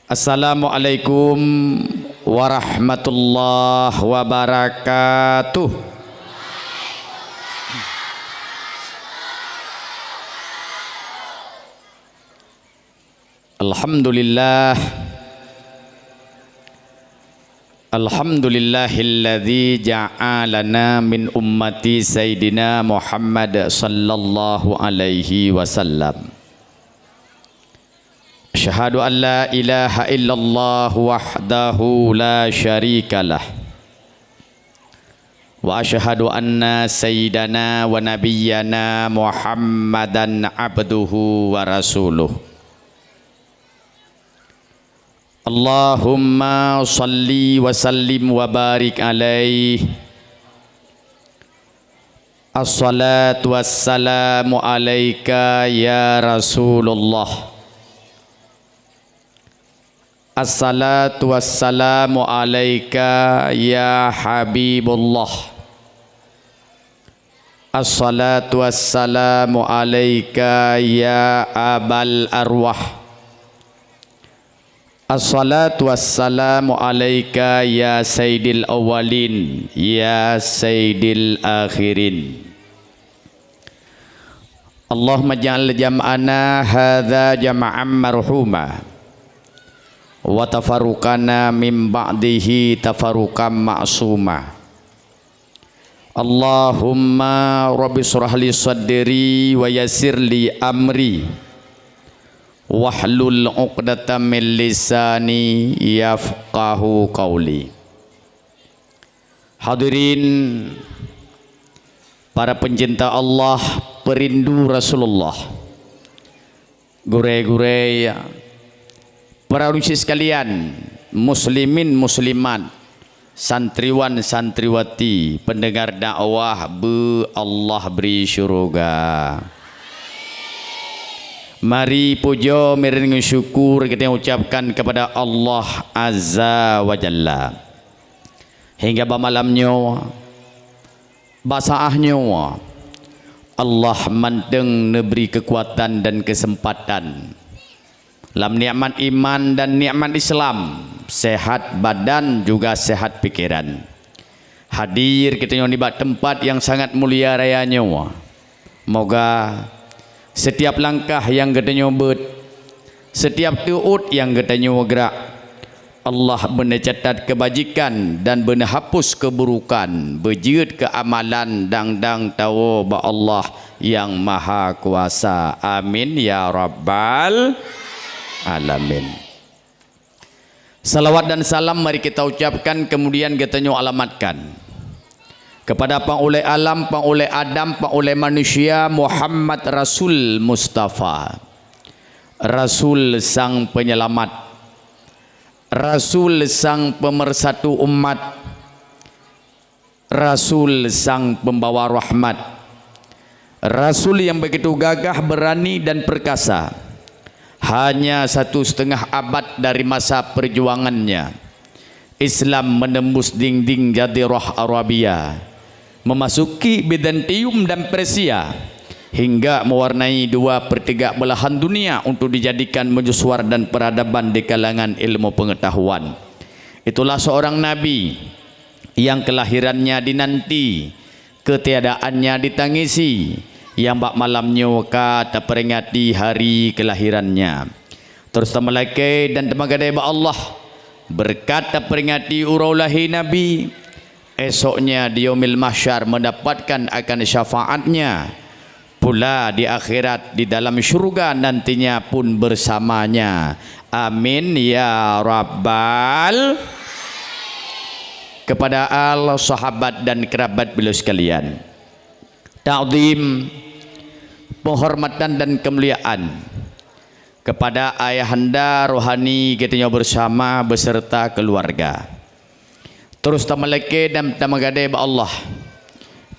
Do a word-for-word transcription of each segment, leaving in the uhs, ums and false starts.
Assalamualaikum warahmatullahi wabarakatuh. Alhamdulillah. Alhamdulillahilladzi ja'alana min ummati Sayyidina Muhammad sallallahu alaihi wasallam. Asyhadu an la ilaha illallah wahdahu la syarikalah. Wa asyhadu anna sayyidana wa nabiyyana Muhammadan abduhu wa rasuluh. Allahumma shalli wa sallim wa barik alaihi. Assalatu wassalamu alaika ya Rasulullah. Assalatu wassalamu alaika ya Habibullah. Assalatu wassalamu alaika ya abal arwah. Assalatu wassalamu alaika ya sayyidil awwalin, ya sayyidil akhirin. Allahumma ja'al jam'ana hadza jam'an marhuma, wa tafarruqana min ba'dihi tafarruqan ma'suma. Allahumma rabbi shrah li sadri wa yassir li amri, wahlul 'uqdatam min lisani yafqahu qauli. Hadirin, para pencinta Allah, perindu Rasulullah, gurée-gurée, para ulôn sekalian, muslimin muslimat, santriwan santriwati, pendengar dakwah beu Allah bri syuruga. Mari pujoe, mireng ngon syukur geutanyoe ucapkan kepada Allah Azza wa Jalla. Hingga bak malam nyoe, bak saát nyoe, Allah mantong neubri keukuatan dan keuseumpatan lam nikmat iman dan nikmat Islam, sehat badan juga sehat pikeran. Hadir geutanyoe nibak teumpat nyang sangat mulia raya nyoe. Moga setiap langkah nyang geutanyoe beuet, setiap teuôt nyang geutanyoe grak, Allah beuneucatat keubajikan dan beuneuhapus keuburukan, beujeuet keu amalan dang-dang tawoe bak Allah Nyang Mahakuasa. Amin ya rabbal alamin. Salawat dan salam mari kita ucapkan, kemudian geutanyoe alamatkan kepada Pangulée Alam, Pangulée Adam, Pangulée Manusia Muhammad Rasul Mustafa, Rasul Sang Penyelamat, Rasul Sang Pemersatu Umat, Rasul Sang Pembawa Rahmat, Rasul yang begitu gagah, berani, dan perkasa. Hanya satu setengah abad dari masa perjuangannya, Islam menembus dinding Jazirah Arabia, memasuki Bizantium dan Persia, hingga mewarnai dua pertiga belahan dunia untuk dijadikan mercusuar dan peradaban di kalangan ilmu pengetahuan. Itulah seorang nabi yang kelahirannya dinanti, ketiadaannya ditangisi, yang bak malam nyoe ka taperingati hari kelahirannya. Terus tameulakée dan tameugadée bak Allah, beureukat taperingati uroe lahé Nabi, esoknya di Yaumil Mahsyar mendapatkan akan syafaatnya, pula di akhirat di dalam syurga nantinya pun bersamanya. Amin ya rabbal. Kepada al, sahabat dan kerabat beliau sekalian, takzim, penghormatan dan kemuliaan kepada ayahanda rohani geutanyoe bersama beserta keluarga. Terus tameulakée dan tameugadée bak Allah.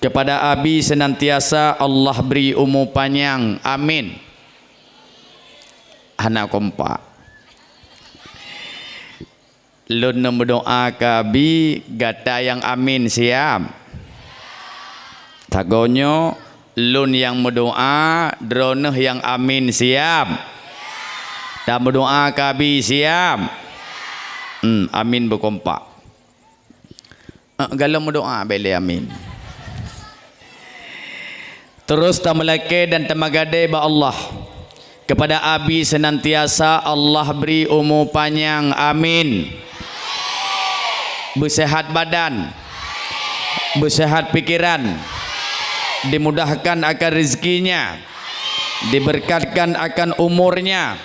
Kepada Abi senantiasa Allah beri umu panyang. Amin. Hana kompak. Lôn neumeudoá keu Abi, gata nyang amin, siap? Tagoe nyoe, lôn nyang meudoá, droeneuh nyang amin, siap? Tameudoa keu Abi siap? Hmm, amin beukompak. Eh, galom meudoa bèk lé amin. Terus tameulakèe dan tameugadée bak Allah. Kepada Abi senantiasa Allah beri umu panyang. Amin. Beuseuhat badan, beuseuhat pikiran, dimudahkan akan rezekinya, diberkatkan akan umurnya,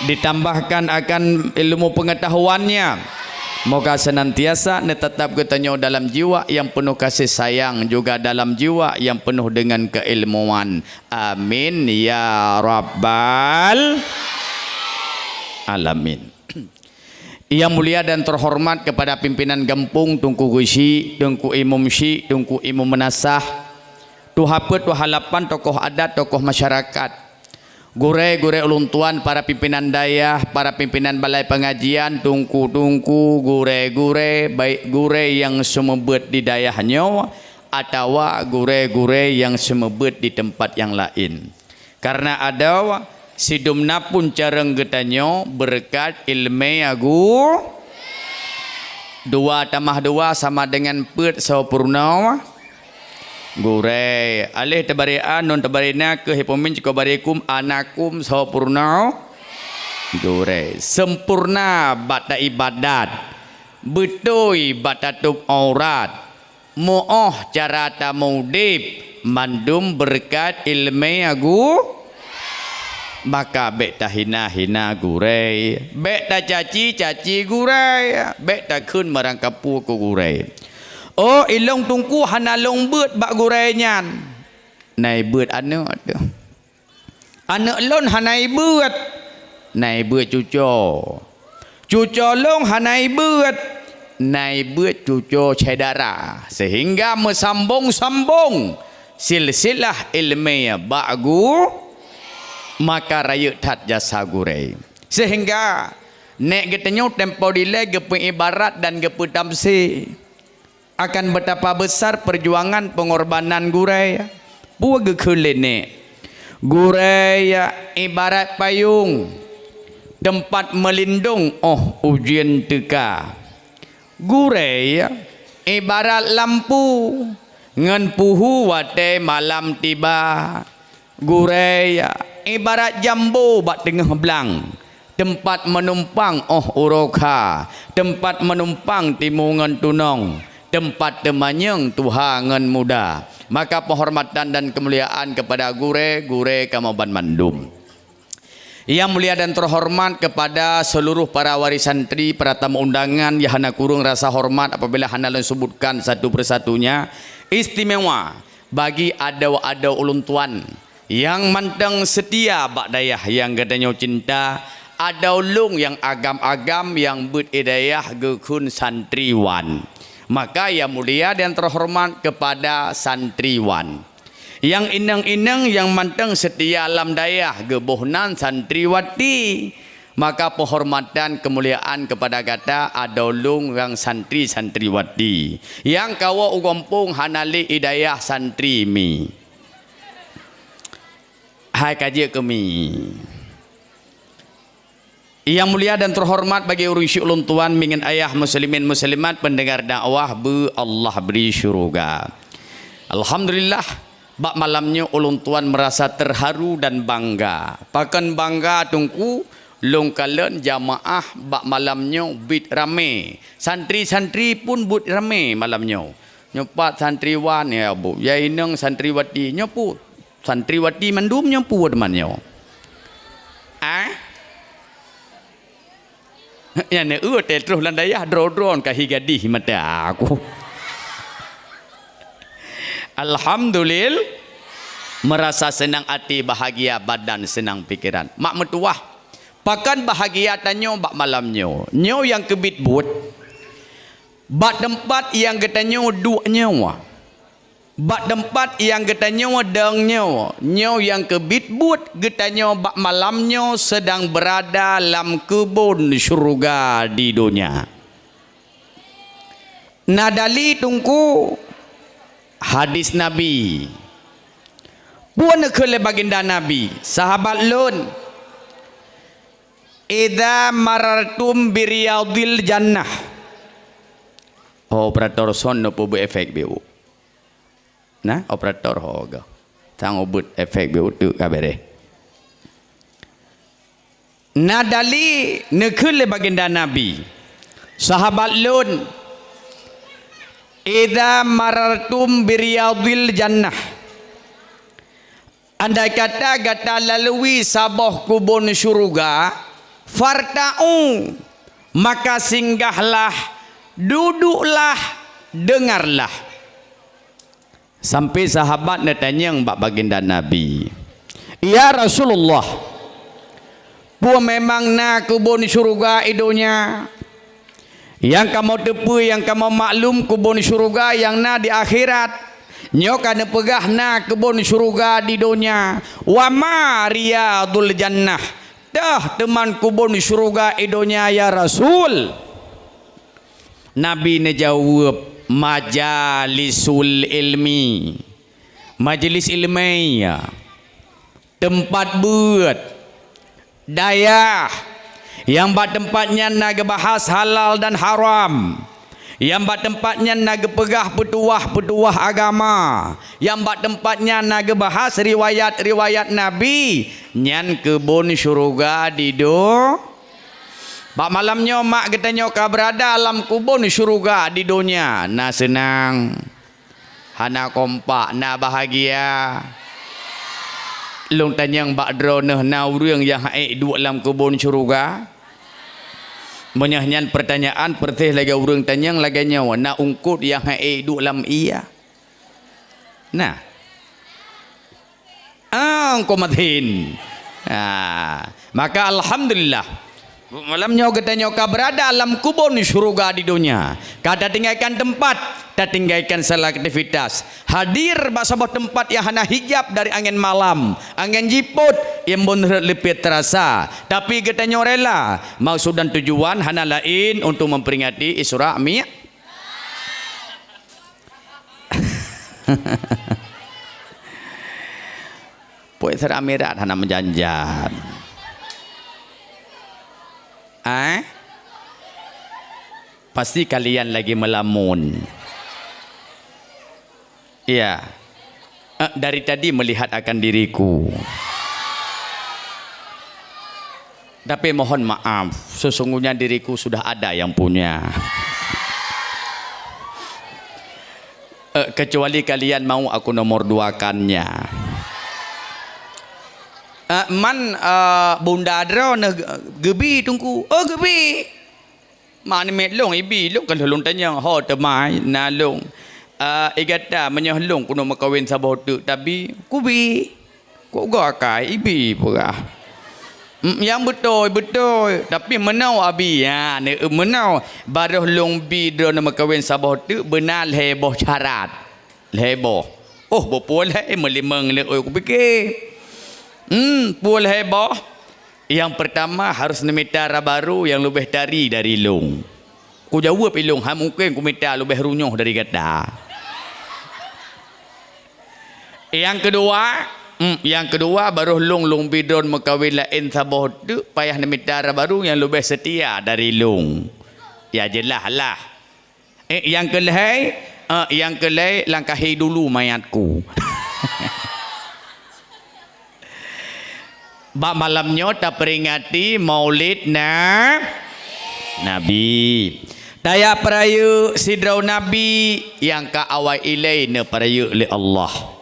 ditambahkan akan ilmu pengetahuannya. Moga senantiasa neutatap geutanyoe dalam jiwa nyang peunoh kasih sayang, juga dalam jiwa nyang peunoh deungon keuilmuan. Amin ya rabbal alamin. Yang mulia dan terhormat kepada pimpinan gampông, Teungku Geuchik, Teungku Imum Chik, Teungku Imum Meunasah, tuha peuet, tuha lapan, tokoh adat, tokoh masyarakat, gurée-gurée ulôn tuan, para pimpinan dayah, para pimpinan balai pengajian, teungku-teungku, gurée-gurée, baik gurée nyang seumeubeuet di dayah nyoe atawa gurée-gurée nyang seumeubeuet di teumpat nyang laén. Kareuna adoe sidum na pun carông geutanyoe beureukat iéleumé agu-, dua tamah dua sama deungon peuet, soe peurunoe? Gurée. Aléh teubarée a, nun teubarée na, keuh ipeumieng cukôp barée kum, anakum, soe peurunoe? Gurée. Seumpurna bak taibadat, beutôi bak tatôb aurat, muoh cara tameudeb, mandum beureukat iéleumé agu-, maka bék tahina-hina gurée, bék tacaci-caci gurée, bék takheun meurangkapeue keu gurée. Oh, ilôn teungku hana lôn beuet bak gurée nyan. Na ibeuet aneuëk teuh. Aneuëk lôn hana ibeuet, na ibeuet cucoe. Cucoe lôn hana ibeuet, na ibeuet cucoe syedara. Seuhingga meusambong-sambong silsilah iéleumé bak gu-, maka rayeuk that jasa gurée. Seuhingga nék geutanyoe tempo dilée geupeu ibarat dan geupeu tamse. Akan betapa besar perjuangan pengorbanan gurée. Peue geukheun lé nék? Gurée ibarat payong, teumpat meulindong óh ujeuen teuka. Gurée ibarat lampu ngon puhu watée malam tiba. Gurée ibarat jambo bak teungoh blang, teumpat meunumpang óh uroe kha, teumpat meunumpang timu ngon tunong, teumpat teumanyong tuha ngon muda. Maka penghormatan dan keumuliaan kepada gurée-gurée kamoe banmandum. Yang mulia dan terhormat kepada seluruh para waréh santri, para tamu undangan nyang hana kureueng rasa hormat apabila hana lôn sebutkan satu persatunya, istimewa bagi adoe-adoe ulôn tuan nyang mantong seutia bak dayah nyang geutanyoe cinta, adoe lôn nyang agam-agam nyang beuet i dayah geukheun santriwan. Maka yang mulia dan terhormat kepada santriwan. Nyang inong-inong nyang mantong seutia lam dayah geuboh nan santriwati. Maka penghormatan keumuliaan kepada gata adoe lôn nyang santri-santriwati. Nyang kawoe u gampông hana lé i dayah santri mi. Hai ka jeuet keu mi. Yang mulia dan terhormat bagi ureuëng syik ulôn tuan, mi ngon ayah muslimin muslimat, pendengar dakwah beu Allah bri syuruga. Alhamdulillah, bak malam nyoe ulôn tuan merasa terharu dan bangga. Pakon bangga teungku, lôn kalon jamaah bak malam nyoe bit ramé. Santri-santri pun bit ramé malam nyoe. Nyoe pat santriwan, ya Bu, ya inong santriwati, nyoe put. Santriwati mandum nyoe pue teuma nyoe. Ah? Nyang neueu teuh troh lam dayah droe-droe ka hi gadih mata aku. Alhamdulillah, merasa senang hati, bahagia badan, senang pikiran. Mak meutuwah, pakon bahagia tanyoe bak malam nyoe. Nyoe nyang keubiet buet. Bak teumpat nyang geutanyoe duek nyoe. Bak teumpat nyang geutanyoe dong nyoe, nyoe nyang keubiet buet geutanyoe bak malam nyoe sedang berada lam keubon syeuruga di donya. Na dali teungku hadis Nabi. Peue neukheun lé baginda Nabi, sahabat lôn, "Idza marartum biriyadil jannah." Oh, operator sound neupeubuet efek biu. Nah, operator ho ga. Sang ubit efek biu teuk ka bereh. Na dali neukheun lé baginda Nabi, "Sahabat lôn, idza marartum biriyadil jannah." Andai kata gata lalui saboh kubon syuruga, "Farta'u," maka singgahlah, duduklah, dengarlah. Sampai sahabat neutanyong bak baginda Nabi, "Ya Rasulullah, peue memang na kubon syuruga i donya?" Nyang kamoe teupeue, nyang kamoe maklum, kubon syuruga nyang na di akhirat. Nyoe ka neupeugah na kubon syuruga di donya. "Wa ma riyadul jannah?" Toh teuma kubon syuruga i donya, ya Rasul? Nabi neujaweueb, "Majalisul ilmi." Majelis ilmiah. Teumpat beuet, dayah, nyang bak teumpat nyan na geubahas halal dan haram, nyang bak teumpat nyan na geupeugah peutuwah-peutuwah agama, nyang bak teumpat nyan na geubahas riwayat-riwayat Nabi, nyan keubon syeuruga di do-, bak malam nyoe mak geutanyoe ka beurada lam keubon syeuruga di donya, na seunang. Hana kompak, na bahagia. Lôn tanyong bak droeneuh, na ureuëng nyang han ék duek lam keubon syeuruga? Meunyoe nyan peurtanyaan, peureuséh lagée ureuëng tanyong lagée nyoe, na eungkot nyang han ék duek lam ié? Na. Ah, engkau matin. Ah, maka alhamdulillah. Malam nyoe geutanyoe ka beurada lam keubon syeuruga di donya. Ka tatinggaikan teumpat, tatinggaikan segala aktivitas. Hadir bak saboh teumpat nyang hana hijab dari angén malam, angén jipot, nyang bon rhot leupie teurasa. Tapi geutanyoe rela, maksud dan tujuan hana laén untuk memperingati Isra Mi-, Puet Isra Mi'raj hana meujan-jan. Eh? Pasti kalian lagi melamun. Iya. Eh, dari tadi melihat akan diriku. Tapi mohon maaf, sesungguhnya diriku sudah ada yang punya. Eh, kecuali kalian mau aku nomor duakannya. Eh, man, eh, bunda droeneuh geubi, Teungku? Oh, geubi. Mak namiet lôn ibi, lôn ka lheueh lôn tanyong, ho teuma na lôn. Ah, i gata meunyoe lôn keuneuk meukawen saboh teuk tabi, kubi. Kok gak akai ibi peugah. Mm, nyang beutôi, beutôi. Tapi meunoe abi, ha, ne-, meunoe. Barôh lôn bi droeneuh meukawen saboh teuk beuna lhée boh syarat. Lhée boh. Oh, beupeue lhée, meulimong lé oi kupike. Hmm, peue lhée boh? Yang pertama harus neumita dara barô nyang leubeh tari dari lôn. Kujaweueb ilôn, hai mungken kumita leubeh runyoh dari gata. Yang kedua, hmm, yang kedua, barôh lôn, lôn bi droeneuh meukawen laén saboh teuk, payah neumita dara barô nyang leubeh seutia dari lôn. Ya jeulaih lah. Eh, nyang keulhée, eh, nyang keulhée langkahi dulu mayatku. Bak malam nyoe taperingati Maulid Na-, Nabi. Tajak peurayeuk sidroe Nabi nyang ka awai ilée neupeurayeuk lé Allah.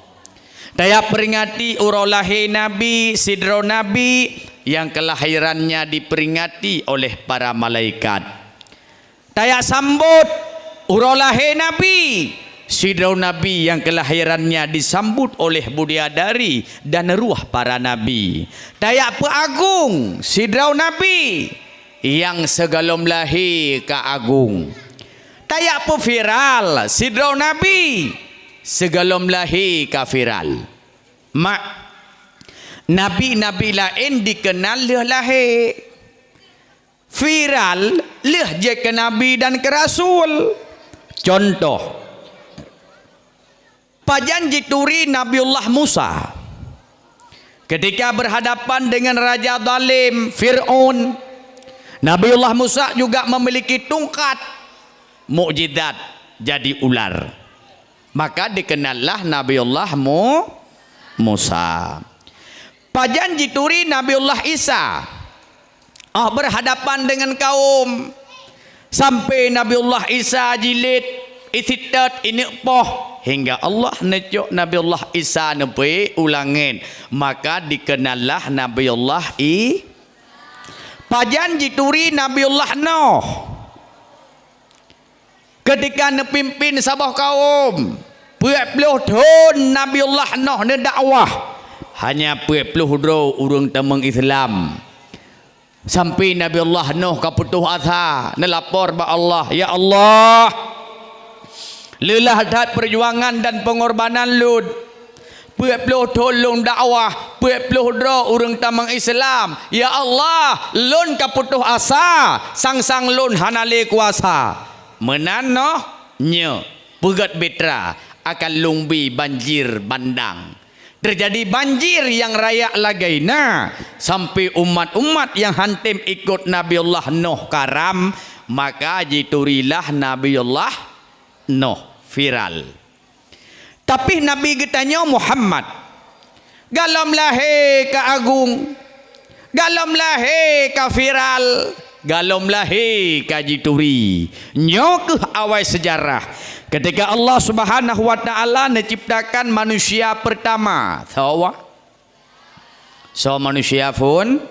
Tajak peringati uroe lahé Nabi, sidroe Nabi nyang keulahirannya diperingati oleh para malaikat. Tajak sambot uroe lahé Nabi, sidroe Nabi nyang keulahirannya disambut oleh budiadari dan ruh para nabi. Tajak peuagong sidroe Nabi nyang sigohlom lahé ka agong. Tajak peuviral sidroe Nabi sigohlom lahé ka viral. Mak, nabi-nabi laén dikeunal lheueh lahé. Viral lheueh jeuet keu nabi dan keu rasul. Contoh, pajan jituri Nabiullah Musa ketika berhadapan dengan raja zalim Fir'aun. Nabiullah Musa juga memiliki tungkat mukjizat jadi ular. Maka dikenallah Nabiullah Mu-, Musa. Pajan jituri Nabiullah Isa? Oh, berhadapan dengan kaum. Sampai Nabiullah Isa jilét isitet ineuk poh, hingga Allah neucok Nabiullah Isa neupeuék u langét. Maka dikenallah Nabiullah I-, pajan jituri Nabiullah Noh? Ketika neupimpin saboh kaum, peuet ploh thon Nabiullah Noh neudakwah, hanya peuet ploh droe ureuëng tamong Islam. Sampai Nabiullah Noh ka putôh asa, neulapor bak Allah, "Ya Allah, leulah that peujuangan dan peungorbanan lôn. Peuet ploh thon lôn dakwah, peuet ploh droe ureuëng tamong Islam. Ya Allah, lôn ka putôh asa, sang-sang lôn hana lé kuasa." Meunan Noh, nyoe, peugét bitra, akan lôn bi banjir bandang. Teujadi banjir nyang raya lagée na, sampai umat-umat nyang hántom ikot Nabiullah Noh karam, maka jiturilah Nabiullah Noh viral. Tapi Nabi geutanyoe Muhammad, galom lahé ka agong, galom lahé ka viral, galom lahé ka jituri. Nyoe kheueh awai seujarah ketika Allah Subhanahu wa Ta'ala neuciptakan manusia pertama. Soe? Soe manusia phon?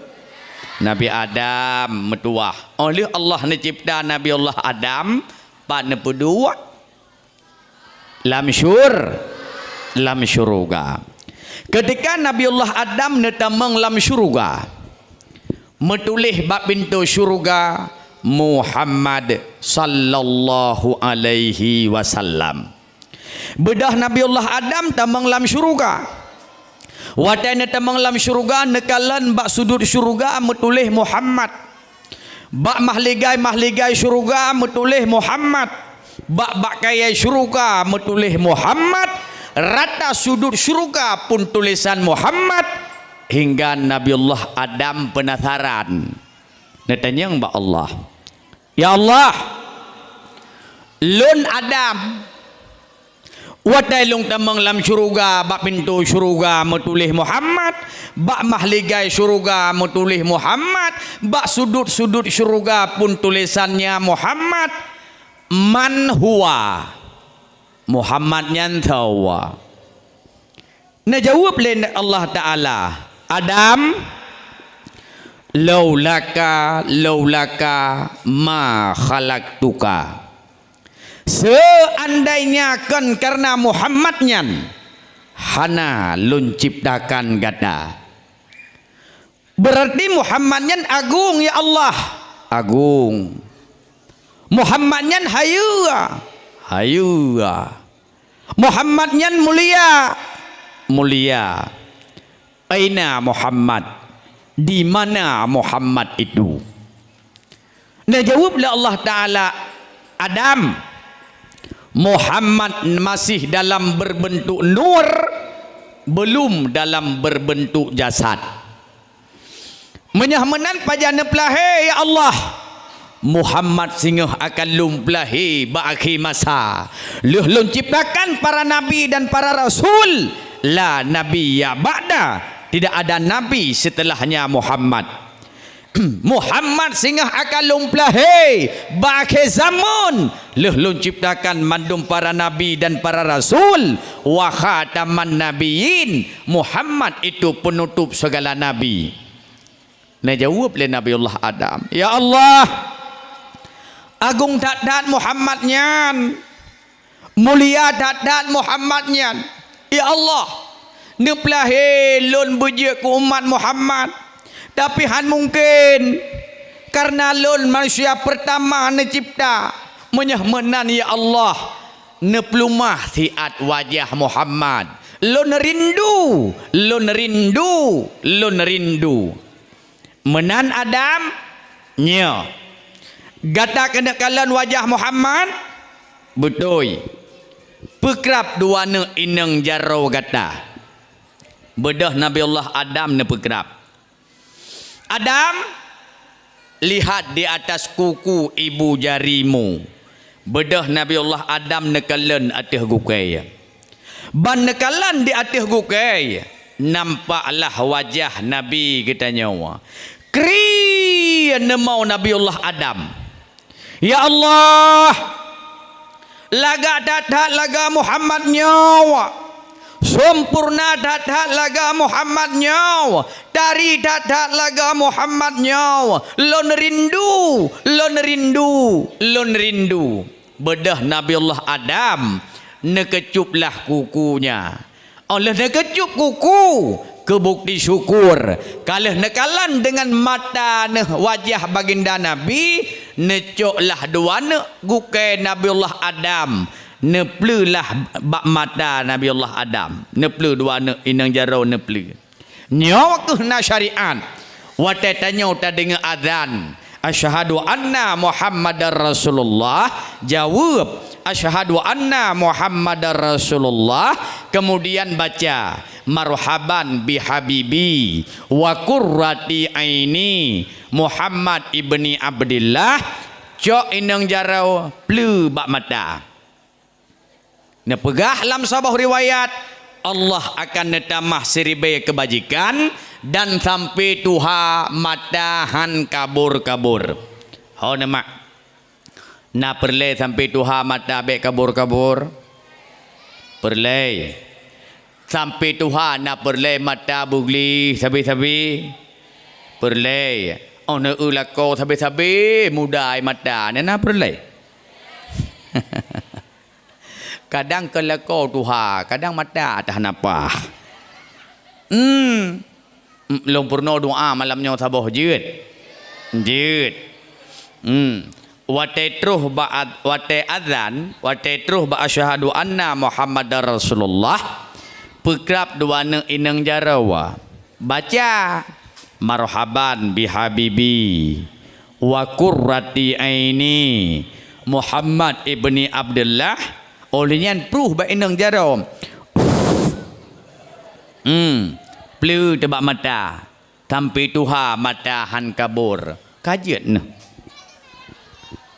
Nabi Adam meutuwah. Óh lheueh Allah neucipta Nabi Allah Adam, pat neupeuduek? Lam syur-, lam syuruga. Ketika Nabiullah Adam neutamong lam syuruga, meutuléh bak pintoe syuruga, "Muhammad sallallahu alaihi wasallam." Beudôh Nabiullah Adam tamong lam syuruga. Watée neutamong lam syuruga, neukalon bak sudut syuruga meutuléh Muhammad. Bak mahligai-mahligai syuruga meutuléh Muhammad. Bak, bak kayée syuruga meutuléh Muhammad. Rata sudut syuruga pun tulésan Muhammad. Hingga Nabiullah Adam peunasaran. Neutanyong bak Allah, "Ya Allah, lôn Adam, watée lôn tamong lam syuruga, bak pintoe syuruga meutuléh Muhammad, bak mahligai syuruga meutuléh Muhammad, bak sudut-sudut syuruga pun tulésannya Muhammad. Man huwa? Muhammad nyan soe?" Neujaweueb lé Allah Ta'ala, "Adam, laulaka, laulaka ma khalaqtuka." Seandainya kon kareuna Muhammad nyan, hana lôn ciptakan gata. Berarti Muhammad nyan agong, ya Allah, agong. Muhammad nyan hayeue, hayeue. Muhammad nyan mulia, mulia. Aina Muhammad? Di mana Muhammad itu? Neujaweueb lé Allah Ta'ala, "Adam, Muhammad masih dalam berbentuk nur, belum dalam berbentuk jasad." Meunyoe meunan pajan neupeulahé, ya Allah? Muhammad singoh akan lôn peulahé bak akhé masa. Lheueh lôn ciptakan para nabi dan para rasul, la nabiyya ba'da, tidak ada nabi setelahnya Muhammad. Muhammad singoh akan lôn peulahé bak akhé zamon. Lheueh lôn ciptakan mandum para nabi dan para rasul, wa khataman nabiyyin, Muhammad itu penutup segala nabi. Neujaweueb lé Nabiullah Adam, "Ya Allah, agong that-that Muhammad nyan, mulia that-that Muhammad nyan. Ya Allah, neupeulahé lôn beujeuet keu umat Muhammad, tapi han mungken, kareuna lôn manusia peurtama neucipta. Meunyoe meunan, ya Allah, neupeulumah siat wajah Muhammad. Lôn rindu, lôn rindu, lôn rindu." Meunan Adam, nyoe. Gata keuneuk kalon wajah Muhammad? Beutôi. Peukrab dua neuk inong jaroe gata. Beudôh Nabi Allah Adam neupeukrab. Adam, Lihat di atas kuku ibu jarimu. Beudôh Nabiullah Adam neukalon ateueh gukée. Ban neukalon di ateueh gukée, nampaklah wajah Nabi geutanyoe. Kri neumo Nabiullah Adam. Ya Allah, lagak that-that lagak Muhammad nyoe, sempurna that-that lagak Muhammad nyoe, tari that-that lagak Muhammad nyoe. Lôn rindu, lôn rindu, lôn rindu. Beudôh Nabiullah Adam neukeucuplah kukunya. Óh lheueh neukeucup kuku, keu bukti syukur, ka lheueh neukalon deungon mata neuh wajah baginda Nabi, neucoklah dua neuk gukée Nabiullah Adam, neupleulah bak mata Nabiullah Adam, neupleu dua neuk inong jaroe neupleu. Nyoe kheueh na syariat. Watée tanyoe tadeungoe azan, "Asyhadu anna Muhammadar Rasulullah," jaweueb, "Asyhadu anna Muhammadar Rasulullah," kemudian baca, "Marhaban bihabibi wa qurrati aini Muhammad ibni Abdillah," cok inong jaroe, pleu bak mata. Neupeugah lam saboh riwayat, Allah akan neutamah siribée keubajikan dan sampai tuha mata han kabur-kabur. Ho neumak. Na peureulée sampai tuha mata bék kabur-kabur? Peureulée. Sampai tuha na peureulée mata bugli sabe-sabe? Peureulée. Oh, na eu lakoe sabe-sabe muda ai mata, na peureulée. Kadang keu lakoe tuha, kadang mata tah napah. Hmm. Lôn peurunoe doa malam nyoe saboh jeuet. Jeuet. Hmm. Watée troh bak ad-, watée azan, watée troh bak asyhadu anna Muhammadar Rasulullah, peukrab dua neuk inong jaroe. Baca, "Marhaban bihabibi wa qurrati aini Muhammad ibni Abdullah." Óh lheueh nyan pruh bak inong jaroe. Hmm, pleu teubak mata, sampai tuha mata han kabur. Ka jeuet neuh.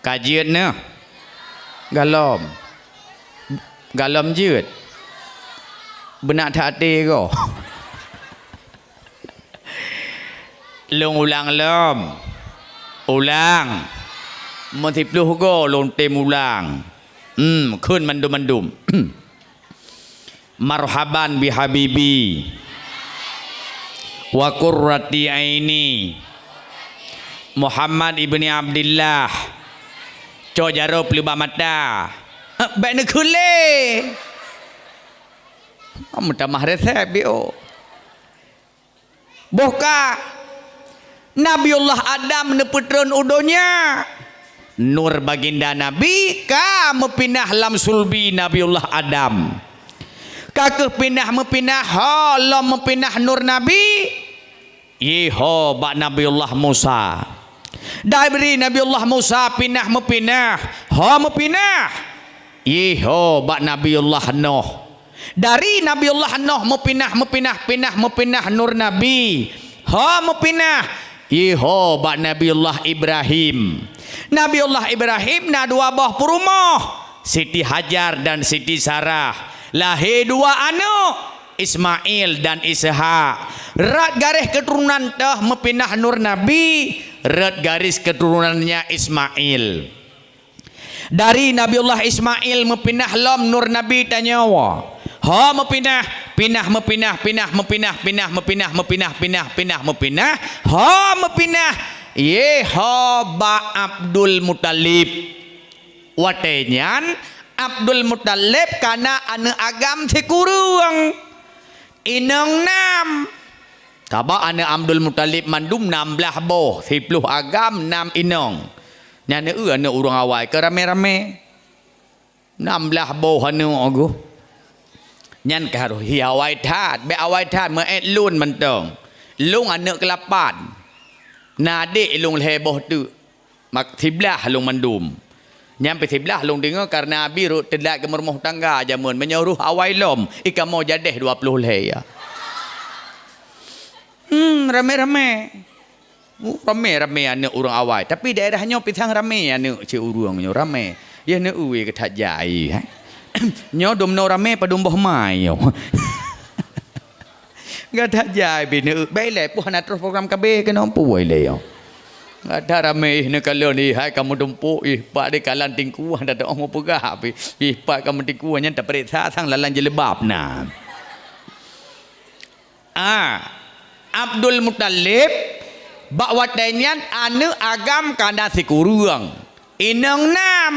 Ka jeuet neuh. Galom. Galom jeuet. Beunak that até goe. Lôn ulang lom. Ulang. Meusiploh goe lôn tem ulang. Hmm, kheun mandum-mandum. Marhaban bihabibi wa qurrati aini Muhammad ibni Abdillah. Cok jaroe pleu bak mata. Eh, bék neukheun lé. Meutamah resep biôh. Boh ka Nabiullah Adam neupeutreun u donya, nur baginda Nabi ka meupinah lam sulbi Nabiullah Adam. Ka kheueh pinah meupinah, ho lom meupinah nur Nabi, yé ho bak Nabiullah Musa. Dari Nabiullah Musa pinah meupinah, ho meupinah, yé ho bak Nabiullah Nuh. Dari Nabiullah Nuh meupinah, meupinah, pinah, meupinah nur Nabi. Ho meupinah, yé ho bak Nabiullah Ibrahim. Nabiullah Ibrahim na dua boh peurumoh, Siti Hajar dan Siti Sarah. Lahé dua aneuk, Ismail dan Ishak. Rot garéh keuturonan toh meupinah nur Nabi, rot garéh keuturunannya Ismail. Dari Nabiullah Ismail meupinah lom nur Nabi tanyoe. Ho meupinah, pinah meupinah, pinah meupinah, pinah meupinah, meupinah, pinah, pinah meupinah, ho meupinah, yé ho bak Abdul Muthalib. Watée nyan Abdul Muthalib kana aneuk agam sikureueng, inong nam. Sabab aneuk Abdul Muthalib mandum nam blaih boh, siploh agam, nam inong. Nyan eu aneuk ureuëng awai keu ramé-ramé. Nam blaih boh aneuk geuh. Nyan ka harôh hi awai that, bék awai that meuét lôn mantong. Lôn aneuk keulapan. Na adék lôn lhée boh teuk. Mak siblaih lôn mandum. Nyan pih siblaih lôn deungoe kareuna Abi rot teulat geumeurumoh tangga jameun, meunyoe roh awai lom, i kamoe jadéh dua ploh lhée ya. Hmm, ramé-ramé. Ramé-ramé aneuk ureuëng awai, tapi daerah nyoe pisang ramé aneuk cit ureuëng nyoe ramé. Yah neueu ka that jai, hai. Nyoe dum noe ramé padum boh mai nyoe. Ka that jai bih neueu, bèk ilèe, peue hana troh program K B keunoe, peue ilèe nyoe. Ka that ramé ih neukalon ih, hai kamoe tumpôk ih, pat dikalan tingkuah, dak teu'oh meupeugah pih. Ih, pat kamoe tingkuah nyan tapareksa sang lalan jilbab na. Ah, Abdul Muthalib, bak watèe nyan aneuk agam ka na sikureueng, inong nam.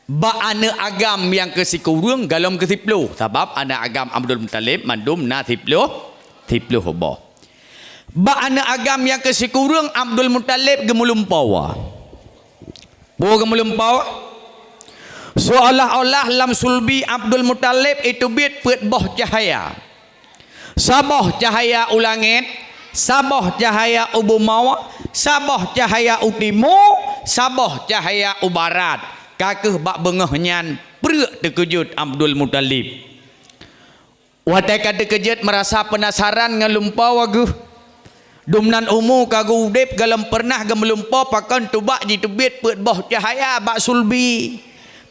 Bak aneuk agam nyang keu sikureueng golom keu siploh, sabab aneuk agam Abdul Muthalib mandum na siploh, siploh boh. Bak aneuk agam nyang keu sikureueng Abdul Muthalib geumeulumpoe. Peue geumeulumpoe? Seolah-olah lam sulbi Abdul Muthalib iteubiet peuet boh cahya. Saboh cahya u langét, saboh cahya u bumoe, saboh cahya u timu, saboh cahya u barat. Ka keuh bak beungoh nyan preuk teukeujot Abdul Muthalib. Watèe ka teukeujot meurasa peunasaran ngon lumpoe geuh. Dumnan umu ka geuudeb golom peureunah geumeulumpoe pakon tubak jiteubiet peuet boh cahya bak sulbi.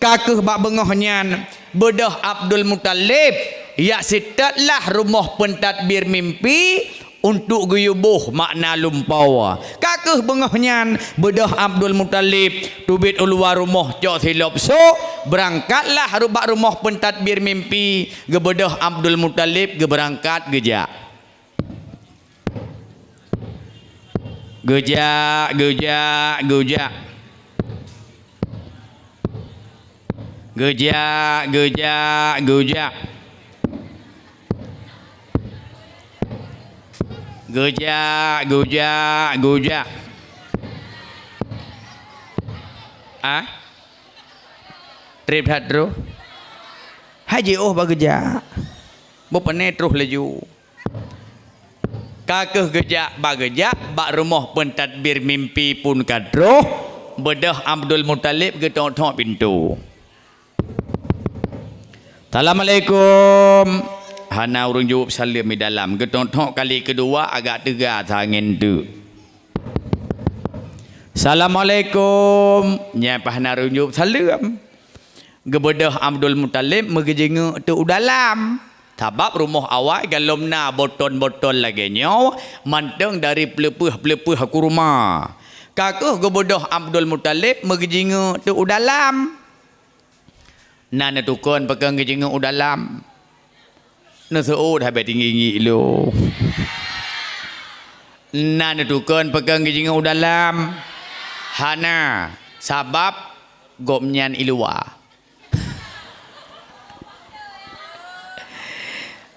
Ka keuh bak beungoh nyan, beudôh Abdul Muthalib, jak seutôt lah rumoh peutadbir mimpi untuk geuyuboh makna lumpoe. Ka keuh beungoh nyan, beudôh Abdul Muthalib teubiet u luwa rumoh cok silop sôk, beurangkatlah ru-, bak rumoh peutadbir mimpi, geubeudôh Abdul Muthalib geubeurangkat geujak. Geujak, geujak, geujak. Geujak, geujak, geujak. Geujak, geujak, geujak. Ah? Trép that troh? Hai jiôh bak geujak. Beupané troh laju. Ka keuh geujak bak geujak, bak rumoh peutadbir mimpi pun ka troh, beudôh Abdul Muthalib geutok-tok pintoe. "Assalamualaikum." Hana ureuëng jaweueb saleuem di dalam. Geutok-tok kali keudua agak teuga sa angén teuk. "Assalamualaikum." Nyan pah hana ureuëng jaweueb saleuem. Geubeudôh Abdul Muthalib meugeujingeuk teuk u dalam. Sabab rumoh awai golom na botol-botol lagèe nyoe, mantong dari peuleupeueh-peuleupeueh kurma. Ka keuh geubeudôh Abdul Muthalib meugeujingeuk teuk u dalam. Na neutukon pakon geujingeuk u dalam. Neuseuôt habéh tinggi-tinggi lom. Na neutukon pakon geujingeuk u dalam. Hana, sabab gobnyan i luwa.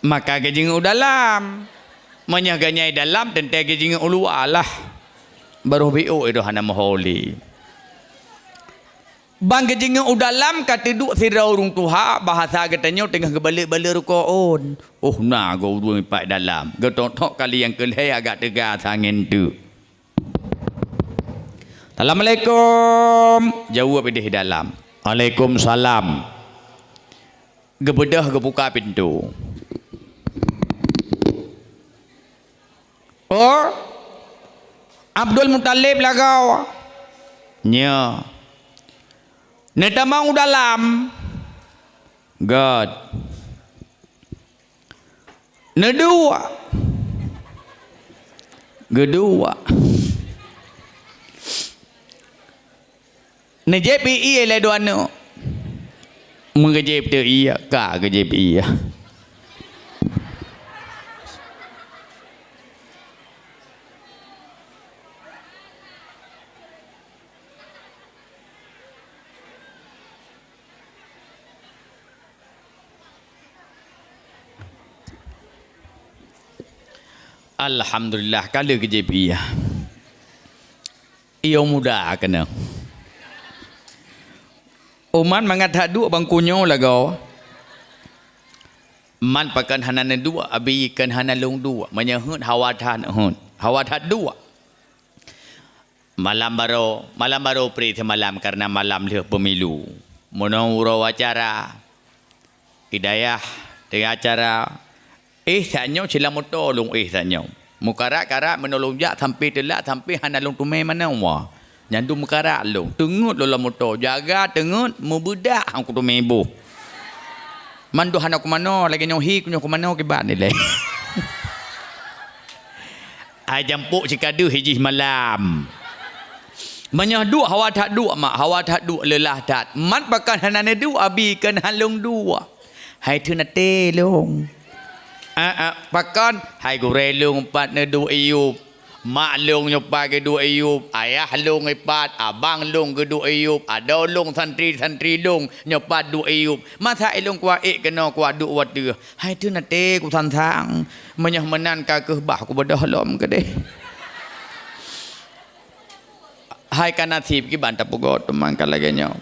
Maka geujingeuk u dalam. Meunyoe gobnyan i dalam, teuntèe geujingeuk u luwa lah. Barô biôk itu hana meuhôi lé. Ban geujingeuk u dalam ka teuduek sidroe ureuëng tuha, bahasa geutanyoe teungoh geubalek-balek rukoon. Oh, na goe ureuëng ipat dalam. Geutok-tok kali nyang keu lhèe agak teuga sa angén teuk. "Assalamualaikum." Jaweueb idéh dalam. "Waalaikumsalam." Geubeudôh geubuka pintoe. "Oh, Abdul Muthalib lagoe?" "Nyo." "Neutamong u dalam?" "Göt." "Neuduek?" "Geuduek." "Neujieb ié lé dua aneuk?" "Meugeujéb teuk ié, ka geujieb ié." Alhamdulillah, ka lheueh geujieb ié. Ié muda keunoe. Umat mangat that duek bangku nyoe lagoe. Man pakon hana neuduek, abi kon hana lôn duek. Meunyoe heuet hawa that heuet, hawa that duek. Malam barô, malam barô pri seumalam kareuna malam lheueh peumilu. Meunoe uroe acara, i dayah teungoh acara, éh, sak nyoe silamoto lôn éh sak nyoe. Meukarat-karat meunoe lôn jak sampai teulat, sampai hana lôn teumé manoe. Nyan dum meukarat lôn. Teungeut lôn lam moto, jaga teungeut, meubeudak han kuteumé boh. Mandum hana kumanoe, lagée nyoe hi, nyoe kumanoe kiban ilée. Ai jampok sikadeuh jih malam. Meunyoe duek hawa that duek mak, hawa that duek leulah that. Mat pakon hana neuduek abi keu hana lôn duek. Hai theun até lôn. Ah, ah, pakon? Hai gurée lôn pat neuduek iyup. Mak lôn nyoe pat geuduek iyup. Ayah lôn ipat, abang lôn geuduek iyup. Adoe lôn santri-santri lôn nyoe pat duek iyup. Masa ilôn kuat ék keunoe kuat duek watée. Hai theun até kusangsang. Meunyoe meunan ka keuh bah kubeudôh lom keudeh. Hai ka naseb kiban tapeugot teuma ka lagée nyoe.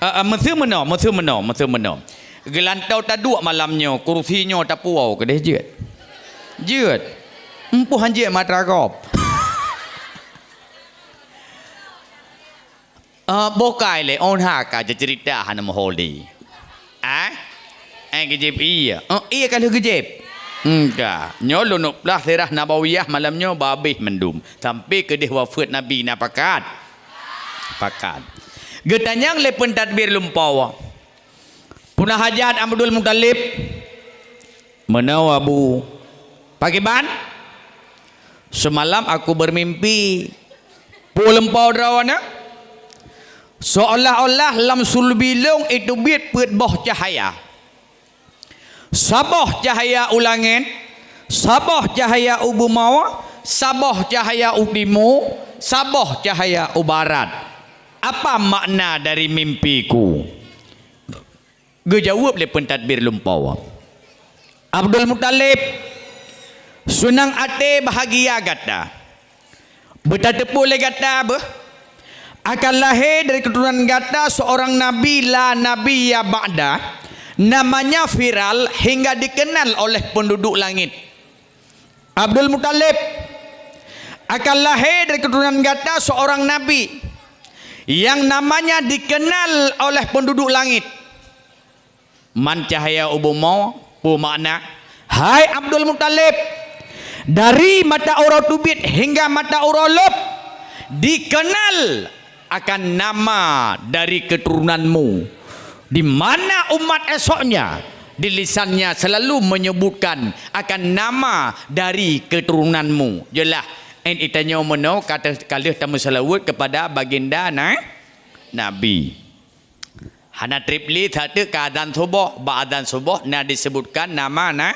Ah, ah, meuseu meunoe, meuseu meunoe, meuseu meunoe. Geulantoe taduek malam nyoe, kursi nyoe tapuwoe keudeh jeuet. Jeuet. Empoh han jeuet mata gob. Ah, boh kai lé, on ha ka jeuet ceurita hana meuholi. Ah? Eh, geujép ie. Oh, ie ka lheueh geujép. Enggak. Nyoe lôn neuk plah sirah nabawiyah malam nyoe babeh mandum. Sampai keudeh wafeuet Nabi na pakat. Pakat. Geutanyong lé peun tadbir lumpoe. Puna hajat Abdul Muthalib? Meunoe, Abu. Pakriban? Seumalam aku beumimpi. Peue lumpoe droeneuh? Seolah-olah lam sulbi lôn iteubiet peuet boh cahya. Saboh cahya u langét, saboh cahya u bumoe, saboh cahya u timu, saboh cahya u barat. Apa makna dari mimpiku? Geujaweueb lé peun tadbir lumpoe, "Abdul Muthalib, seunang até bahgia gata. Beutateupeue lé gata beuh, akan lahé dari keuturonan gata seurang nabi la nabiyya ba'da, namanya viral hingga dikenal oleh penduduk langit." Abdul Muthalib, akan lahé dari keuturonan gata seurang nabi yang namanya dikenal oleh penduduk langit. Man cahya u bumoe, peue makna? Hai Abdul Muthalib, dari mata uroe teubiet hingga mata uroe lheup, dikenal akan nama dari keturunanmu, di mana umat esoknya di lisannya selalu menyebutkan akan nama dari keturunanmu. Jeulaih, 'oh geutanyoe meunoe ka lheueh tameuseulaweuet kepada baginda na-, Nabi. Hana treb lé sateuk ka azan suboh, bak azan suboh na disebutkan nama na-,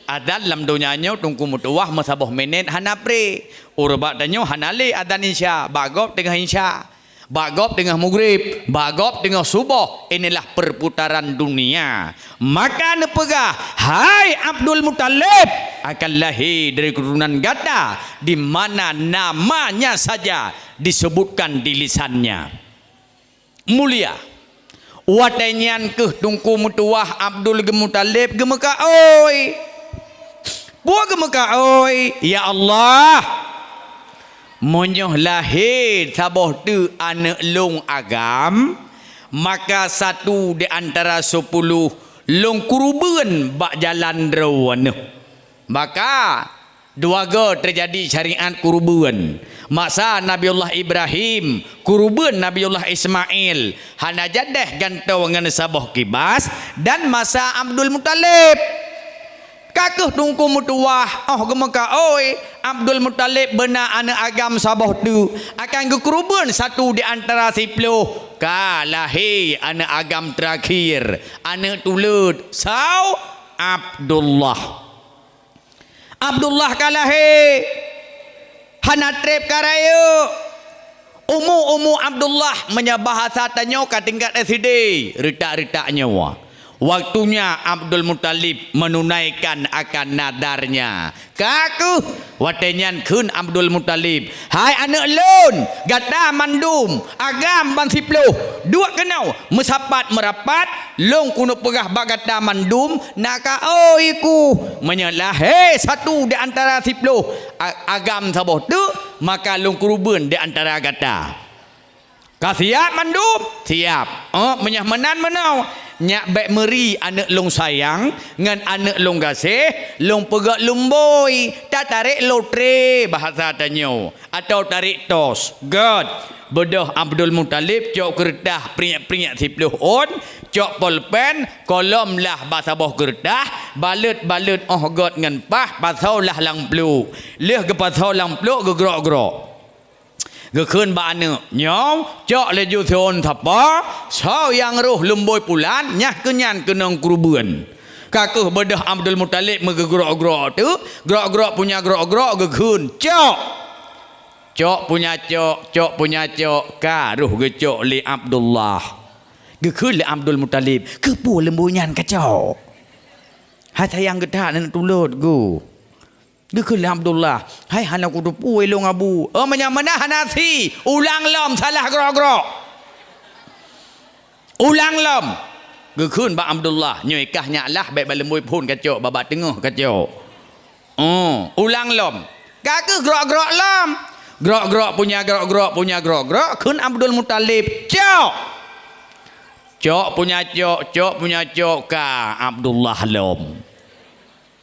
Azan lam donya nyoe Teungku meutuwah meusaboh minét hana pré. Uroe bak tanyoe hana lé azan Isya, bak gob teungoh Isya, bak gob teungoh Maghrib, bak gob teungoh suboh. Inilah perputaran dunia. Maka neupeugah, "Hai Abdul Muthalib, akan lahé dari keuturonan gata, di mana namanya saja disebutkan di lisannya." Mulia. Watée nyan keuh Teungku meutuwah Abdul Muthalib geumeukaôi. Peue geumeukaôi? "Ya Allah, meunyoe lahé saboh teuk aneuëk lôn agam, maka satu di antara sepuluh lôn keureubeuen bak jalan droeneuh." Maka, dua go teujadi syariat keureubeuen. Masa Nabiullah Ibrahim, keureubeuen Nabiullah Ismail, hana jadeh gantoe ngon saboh kibas, dan masa Abdul Muthalib. Ka keuh Teungku meutuwah, 'oh geumeukaôi, Abdul Muthalib beuna aneuëk agam saboh teuk, akan geukeureubeuen satu di antara siploh. Ka lahé aneuëk agam teurakhir, aneuëk tuleuet, saw Abdullah. Abdullah ka lahé, hana treb ka rayeuk. Umu-umu Abdullah, meunyoe bahasa tanyoe ka tingkat S D, reutak-reutak nyoe. Waktunya Abdul Muthalib menunaikan akan nadarnya. Ka keuh, watée nyan kheun Abdul Muthalib, "Hai aneuëk lôn, gata mandum, agam ban siploh, duek keunoe, meusapat meurapat, lôn keuneuk peugah bak gata mandum, na kaôi ku. Meunyoe lahé satu di antara siploh a-, agam saboh teuk, maka lôn keureubeuen di antara gata. Ka siap mandum?" "Siap." "Oh, meunyoe meunan meunoe, Nyak bék meuri aneuk lôn sayang ngon aneuk lôn gaséh, lôn peugét lumbôi, tatarek lotre bahasa tanyoe, atawa tarek tos. Gét, beudôh Abdul Muthalib cok keureutah priek-priek siploh ôn, cok polpen, kolom lah bak saboh keureutah, baleuet-baleuet óh gét ngon paih, pasoe lah lam pluek. Lheueh geupasoe lam pluek geugrok-grok. Geukheun bak aneuk, "Nyoe, cok laju siôn sapo, soe nyang roh lumbôi pulan, nyan keuh nyan keunong keureubeuen." Ka kheueh beudôh Abdul Muthalib meugeugrok-grok teuk, grok-grok punya grok-grok geukheun, "Cok!" Cok punya cok, cok punya cok, ka roh geucok lé Abdullah. Geukheun lé Abdul Muthalib, "Keupeue lumbôi nyan kacok? Hai sayang geuh that aneuk tulôt geuh." Geukheun lé Abdullah, "Hai hana kuteupeue lôn, Abu." "Oh, meunyo meunan hana si, ulang lom salah grok-grok. Ulang lom." Geukheun bak Abdullah, "Nyoe kah nyak lah, bék bak lumbôi phon kacok, bak, bak teungoh kacok." "Oh, ulang lom." Ka kheueh grok-grok lom. Grok-grok punya grok-grok punya grok-grok, kheun Abdul Muthalib, "Cok!" Cok punya cok, cok punya cok, ka Abdullah lom.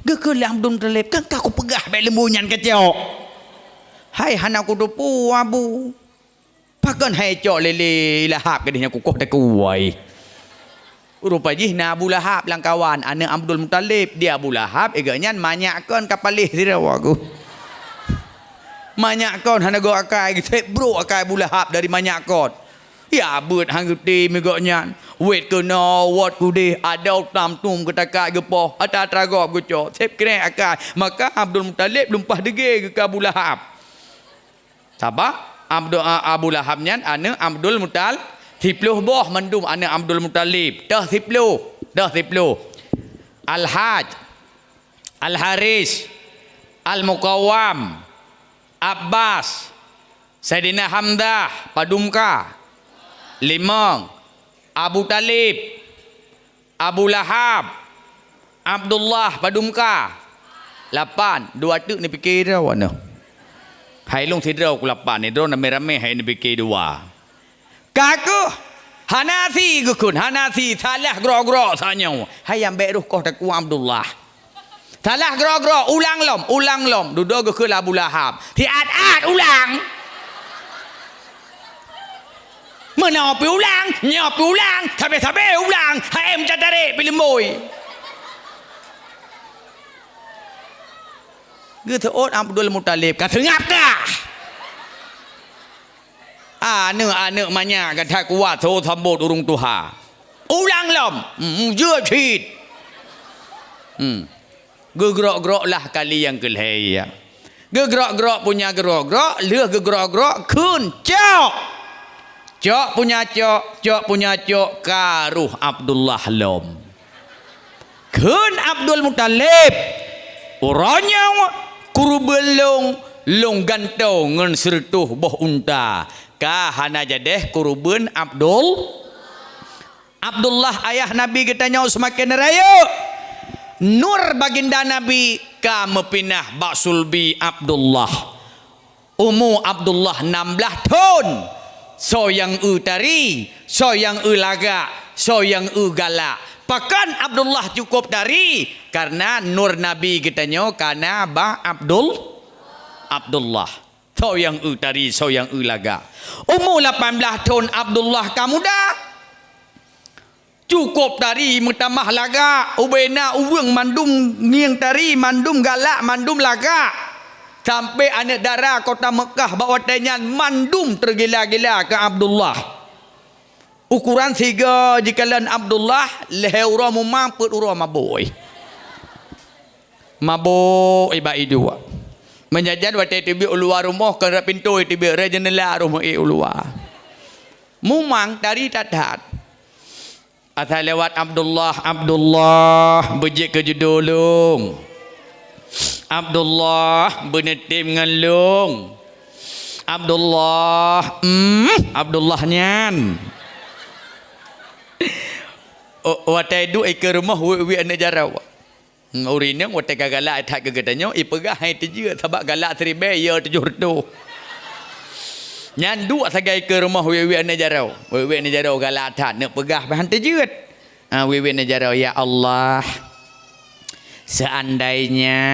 Geukheun lé Abdul Muthalib, "Kan ka kupeugah bék lumbôi nyan kacok." "Hai hana kuteupeue, Abu." "Pakon hai cok lé, lé Lahab keudeh nyan kukoh takue." Rupa jih na Abu Lahab lam kawan, aneuk Abdul Muthalib. Di Abu Lahab, i gobnyan manyak kon ka paléh sidroe geuh. Manyak kon hana gok akai, geusép brok akai Abu Lahab dari manyak kon. Ya beuet han geutem i gobnyan. Wét keunoe, wot keudeh, adoe tam tum geutakat geupoh, atra-atra gob geucok, sép krek akai. Maka Abdul Muthalib lumpah deungö geuh keu Abu Lahab. Sabab Abdu-, a-, Abu Lahab nyan aneuk Abdul Mutal-, siploh boh mandum aneuk Abdul Muthalib. Toh siploh, toh siploh. Al-Haj, Al-Haris, Al-Muqawam, Abbas, Saidina Hamzah, padum ka? Limong. Abu Talib, Abu Lahab, Abdullah, padum ka? Lapan. Dua teuk neupike droe nyoe. Hai lôn sidroe ku lapan, droe ramé-ramé hai neupike dua. Ka kheueh, hana si geukheun, hana si, salah grok-grok sanyoe. Hai nyang bék roh koh takue Abdullah. Salah grok-grok, ulang lom, ulang lom. Dudoe geukheun lé Abu Lahab. Siat-at ulang. Meunoe pi ulang, nyoe pi ulang, sabe-sabe ulang. Hai meucatarek pi lumboi. Geuseuôt Abdul Muthalib, ka seungab kah? Aneuk-aneuk manyak ka that kuat, soe sambot ureuëng tuha. Ulang lom, hmm, jeuet cit. Hmm. Geugrok-grok lah kali nyang keulhèe. Geugrok-grok punya grok-grok, lheueh geugrok-grok kheun cok. Cok punya cok, cok punya cok, ka roh Abdullah lom. Kheun Abdul Muthalib, "Uroe nyoe keureubeuen lôn, lôn gantoe ngon sireutôh boh unta, ka hana jadeh keureubeuen Abdul." Abdullah ayah Nabi geutanyoe seumaken rayeuk. Nur baginda Nabi ka meupinah bak sulbi Abdullah. Umu Abdullah nam blaih thon. Soe nyang eu tari, soe nyang eu lagak, soe nyang eu galak. Pakon Abdullah cukôp tari? Kareuna nur Nabi geutanyoe ka na bak Abdul-, Abdullah. Soe nyang eu tari, soe nyang eu lagak. Umu lapan blaih thon Abdullah ka muda. Cukôp tari meutamah lagak, ubena ureuëng mandum ngieng tari, mandum galak, mandum lagak. Sampoe aneuëk dara kota Meukah bak watée nyan mandum teugila-gila keu Abdullah. Ukoran sigoe jikalon Abdullah, lhée uroe mumang, peuet uroe mabök. Mabök iba iduek. Meujajan watée teubiet u luwa rumoh, kon rot pintoe teubiet, rot jeuneula rumoh ék u luwa. Mumang tari that-that. Asai lewat Abdullah, Abdullah, beujeuet keu judo lôn. Abdullah, beuneutem ngon lôn. Abdullah, hmm, Abdullah nyan. O, watée duek ikeue rumoh, wiek-wiek aneuëk jaroe. Hmm, ureuëng inong watée ka galak that keu geutanyoe, ipeugah han teujeuet sabab galak siribée, yo tujoh reutôh. Nyan duek sagai keu rumoh wiek-wiek aneuëk jaroe. Wiek-wiek aneuëk jaroe galak that, neupeugah pih han teujeuet. Ah, wiwit neujaroe, "Ya Allah, seandainya,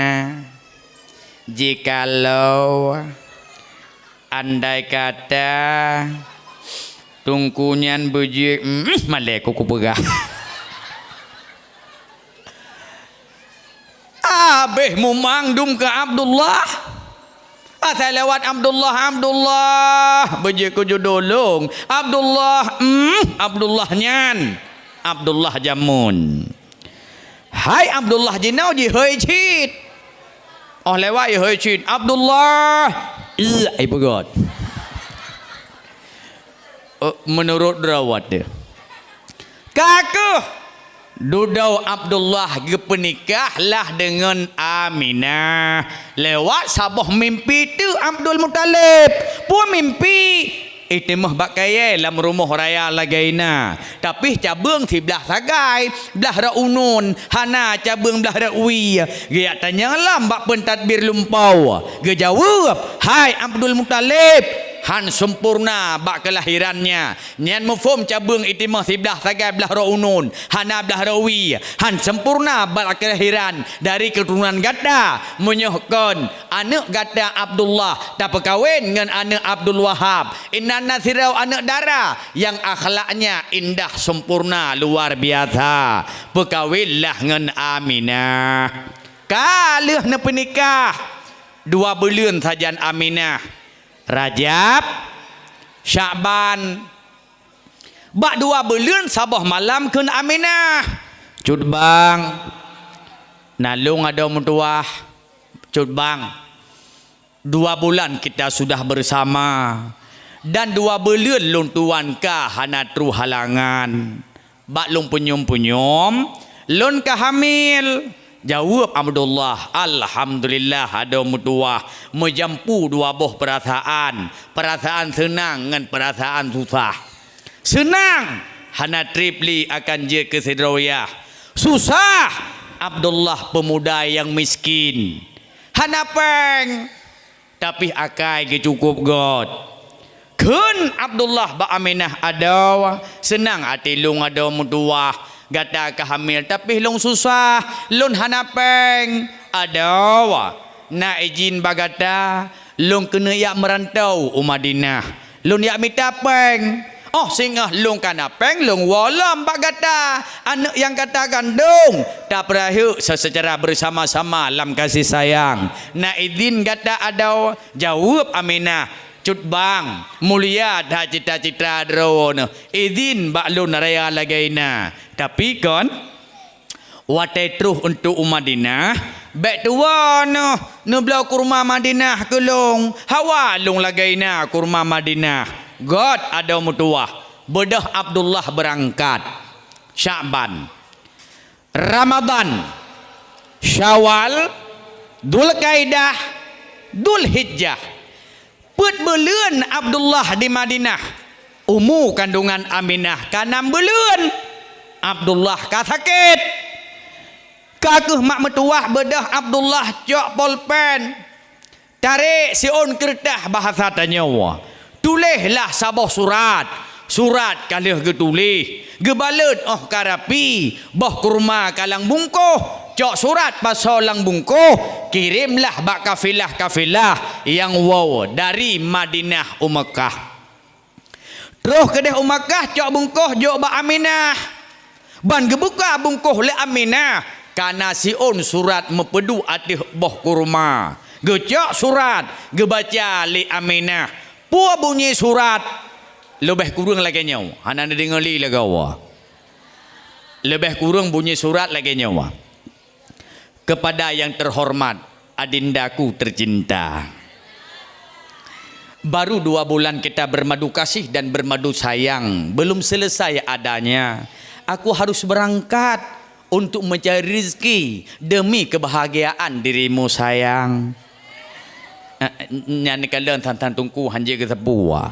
jikalau, andai kata, Teungku nyan beujeuet," mm, malée ku kupeugah. Abéh mumang dum keu Abdullah. Asai lewat Abdullah, Abdullah, beujeuet keu judo lôn. Abdullah, mm, Abdullah nyan. Abdullah jameun. Hai Abdullah jinoe jihôi cit. Oh lewat jihôi cit. Abdullah. Iya, ipeugöt. Eh, meunurot riwayat dia. Ka keuh dudoe Abdullah geupeunikah lah deungon Aminah lewat saboh mimpi teuk Abdul Muthalib. Peue mimpi? Itamah bak kayée lam rumoh raya lagée na, tapi cabeueng siblah sagai, blah rot uneuen, hana cabeueng blah rot wie. Geujak tanyong lom bak peun tadbir lumpoe. Geujaweueb, "Hai Abdul Muthalib, han sempurna bak keulahirannya." Nyan muphom cabeueng itamah siblah sagai blah rot uneuen, hana blah rot wie, han sempurna bak keulahiran dari keuturonan gata. Meunyoe kon aneuëk gata Abdullah tapeukawen ngon aneuëk Abdul Wahab, inan na sidroe aneuëk dara nyang akhlaknya indah sempurna luar biasa. Peukawenlah ngon Aminah. Ka lheueh neupeunikah, dua buleuen sajan Aminah, Rajab, Syakban. Bak dua buleuen saboh malam kheun Aminah, "Cut bang, na lôn adoe meutuwah. Cut bang, dua bulan kita sudah bersama, dan dua buleuen lôn tuan ka hana troh halangan. Bak lôn peunyom-peunyom, lôn ka hamil." Jaweueb Abdullah, "Alhamdulillah, adoe meutuwah." Meujampu dua boh peurasaan, peurasaan seunang ngon peurasaan susah. Seunang, hana treb lé akan jeuet keu sidroe yah. Susah, Abdullah peumuda nyang miskin. Hana péng, tapi akai geucukôp göt. Kheun Abdullah bak Aminah, "Adoe, seunang até lôn adoe meutuwah. Gata ka hamil, tapi lôn susah, lôn hana péng. Adoe, na idhin bak gata, lôn keuneuk jak meurantau u Madinah. Lôn jak mita péng. Óh singoh lôn ka na péng, lôn woe lom bak gata, aneuëk nyang gata gandong, tapeurayeuk se-, seucara beusama-sama lam kasih sayang. Na idhin gata adoe?" Jaweueb Aminah, "Cut bang, mulia that cita-cita droeneuh. Idhin bak lôn raya lagée na. Tapi kon, watée troh untuk u Madinah, bék tuwoe neuh neubloe kurma Madinah keu lôn. Hawa lôn lagée na kurma Madinah." Göt adoe meutuwah, beudôh Abdullah beurangkat. Syakban, Ramadhan, Syawal, Dzulkaidah, Dzulhijjah. Peuet buleuen Abdullah di Madinah. Umu kandungan Aminah ka nam buleuen. Abdullah ka sakét. Ka keuh mak meutuwah, beudôh Abdullah cok polpen. Tarek siôn keureutah bahasa tanyoe. Tuléhlah saboh surat. Surat ka lheueh geutuléh, geubalot óh ka rapi, boh kurma ka lam bungkôh. Cok surat pasoe lam bungkôh, kirémlah bak kafilah-kafilah nyang woe dari Madinah u Meukah. Troh keudeh u Makkah, cok bungkôh jok bak Aminah. Ban geubuka bungkôh lé Aminah, ka na siôn surat meupeuduek ateueh boh kurma. Geucok surat, geubaca lé Aminah. Peue bunyi surat? Leubeh kureueng lagée nyoe, hana neudeungoe lé lagée awai. Leubeh kureueng bunyi surat lagée nyoe. Kepada yang terhormat adindaku tercinta. Baru dua bulan kita bermadu kasih dan bermadu sayang, belum selesai adanya. Aku harus berangkat untuk mencari rezeki demi kebahagiaan dirimu, sayang. Eh, nyan kalon than-than teungku hanjeuet geuseupue.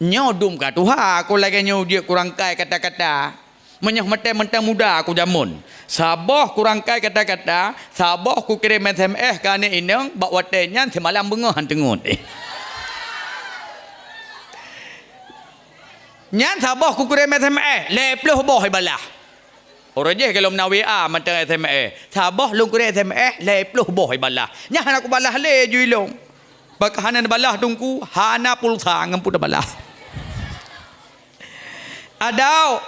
Nyoe dum ka tuha, aku lagée nyoe jeuet kurangkai kata-kata. Meunyoe meuteumantong muda aku jameun, saboh kurangkai kata-kata, saboh kukirém S M S keu aneuk inong, bak watée nyan simalam beungoh han teungeut. Nyan saboh kukirém S M S, lhèe ploh boh ibalah. Uroe jéh gohlom na W A mantong S M S. Saboh lôn kirém S M S, lhèe ploh boh ibalah. Nyan hana kubalah lé ju ilôn. Pakon hana neubalah teungku, hana pulsa ngon peue tabalah. Adoe,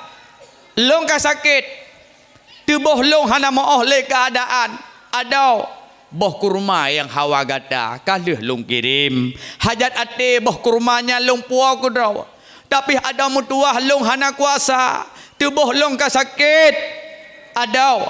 lôn ka sakét. Tuboh lôn hana meu'oh lé keuadaan. Adoe, boh kurma nyang hawa gata ka lheueh lôn kirém. Hajat até boh kurma nyan lôn puwoe keudroe. Tapi adoe meutuwah lôn hana kuasa. Tuboh lôn ka sakét. Adoe,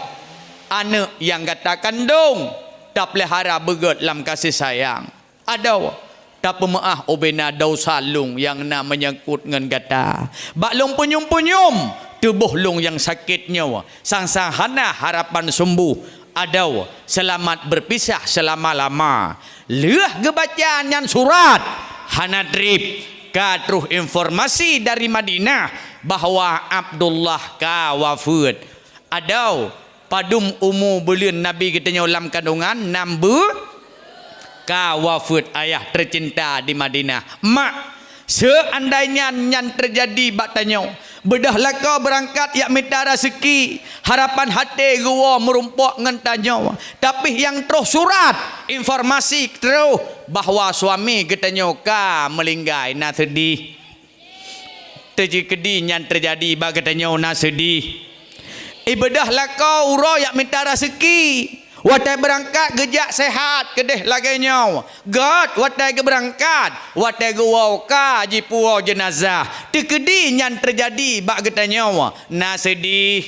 aneuk nyang gata kandông tapeulihara beugöt lam kasih sayang. Adoe, tapeumeu'ah ubena desya lôn nyang na meunyangkot ngon gata. Bak lôn peunyum-peunyum tuboh lôn nyang sakét nyoe, sang-sang hana harapan seumbuh. Adoe, seulamat beupisah seulama-lama. Lheueh geubaca nyan surat, hana trép ka troh informasi dari Madinah bahwa Abdullah ka wafeuet. Adoe, padum umu buleuen Nabi geutanyoe lam kandungan? Nam beu-, ka wafeuet ayah teucinta di Madinah. Mak, seuandai nyan nyan teujadi bak tanyoe, beudôh lakoe beurangkat jak mita raseuki, harapan haté geuwoe meurumpok ngon tanyoe. Tapi nyang troh surat, informasi troh bahwa suami geutanyoe ka meulinggai, na seudeh. Teukeudi nyan teujadi bak geutanyoe, na seudeh. Ibeudôh lakoe uroe jak mita raseuki. Watée beurangkat geujak seuhat keudeh lagée nyoe. Gét watée geubeurangkat, watée geuwoe ka jipuwoe jeunazah. Teukeudi nyan teujadi bak geutanyoe, na seudeh.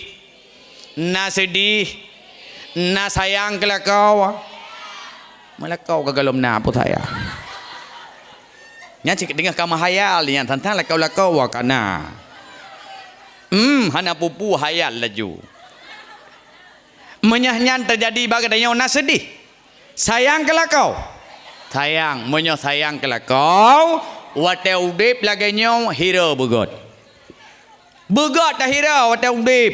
Na seudeh, na sayang keu lakoe. Meulakoe ka gohlom na peue sayang. Nyan cit deungoe ka meuhayal nyan, tantang lakoe-lakoe ka na. Hmm, hana peue-peue hayal laju. Meunyoe nyan teujadi bak geutanyoe, na seudeh. Sayang keu lakoe? Sayang. Meunyoe sayang keu lakoe, watée udeb lagée nyoe hira beugét. Beugét tahira watée udeb.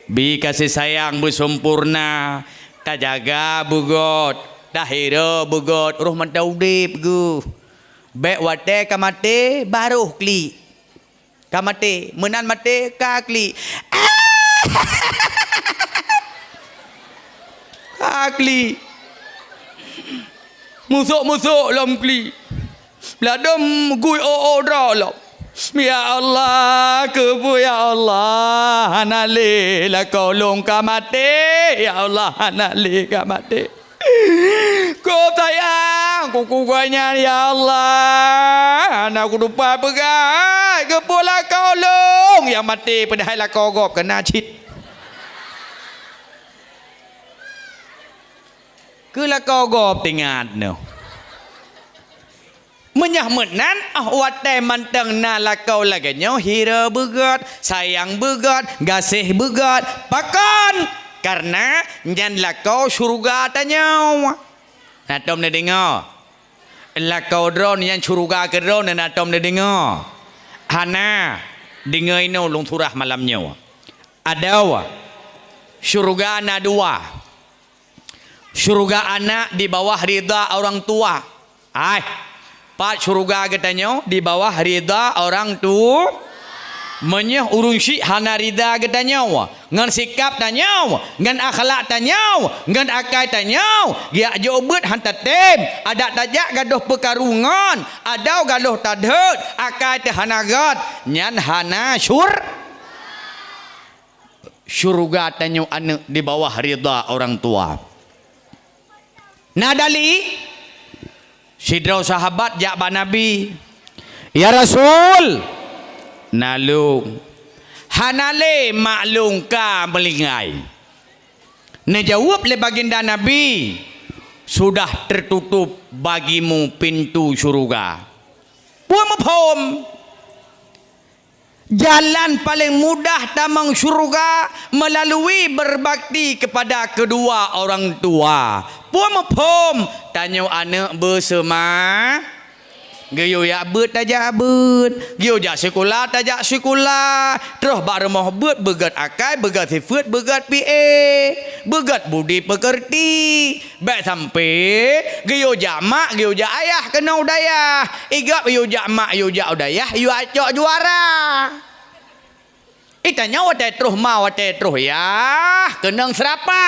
Bi kasih sayang beuseumpurna, tajaga beugét, tahira beugét, roh mantong udeb geuh. Bék watée ka maté, barôh klik. Ka maté, meunan maté, ka klik. Ka klik. Musôk-musôk lom klik. Ladôm gui ôk-ôk droe lom. Ya Allah, keupeue ya Allah, hana lé lakoe lôn ka maté. Ya Allah, hana lé ka maté. Kôb sayang, kuku gobnyan, ya Allah, hana kutupat peugah, keupeue lakoe lôn nyang maté, padahai lakoe gob ka na cit. Keu lakoe gob teuingat nyoe. Meunyoe meunan, óh watée mantong na lakoe lagée nyoe, hira beugét, sayang beugét, gaséh beugét. Pakon? Kareuna nyan lakoe syeuruga tanyoe. Na tom neudeungoe? Lakoe droeneuh nyan syeuruga keu droeneuh, na tom neudeungoe? Hana. Deungoe inoe lôn surah malam nyoe. Adoe, syeuruga na dua. Syeuruga anak di bawah ridha orang tua. Ai, pat syeuruga geutanyoe di bawah ridha orang tu-, meunyoe ureuëng syik hana ridha geutanyoe, ngon sikab tanyoe, ngon akhlak tanyoe, ngon akai tanyoe, geujak jok beuet han tatem, adak tajak gadôh peukaru ngon, adoe gadôh tadhôt, akai teuh hana gét, nyan hana syur-, syeuruga tanyoe aneuëk di bawah ridha orang tua. Na dali? Sidroe sahabat jak bak Nabi, "Ya Rasul, na lôn, hana lé mak lôn ka meulinggai." Neujaweueb lé baginda Nabi, "Sudah tertutup bagimu pintu syeuruga." Peue muphom? Jalan paleng mudah tamong syeuruga meulalui beurbakti keupada keudua orang tua. Peue muphom? Tanyoe aneuëk beuseuma-, geuyue jak beuet tajak beuet, geuyue jak sikula tajak sikula, troh bak rumoh beuet beugét akai, beugét sifeuet, beugét P A, beugét budi peukeurti. Bék sampai geuyue jak mak, geuyue jak ayah keunoe u dayah. Igab yue jak mak, yue jak u dayah, yue acok juara. Ih, tanyoe watée troh ma, watée troh yah, keunong seurapa.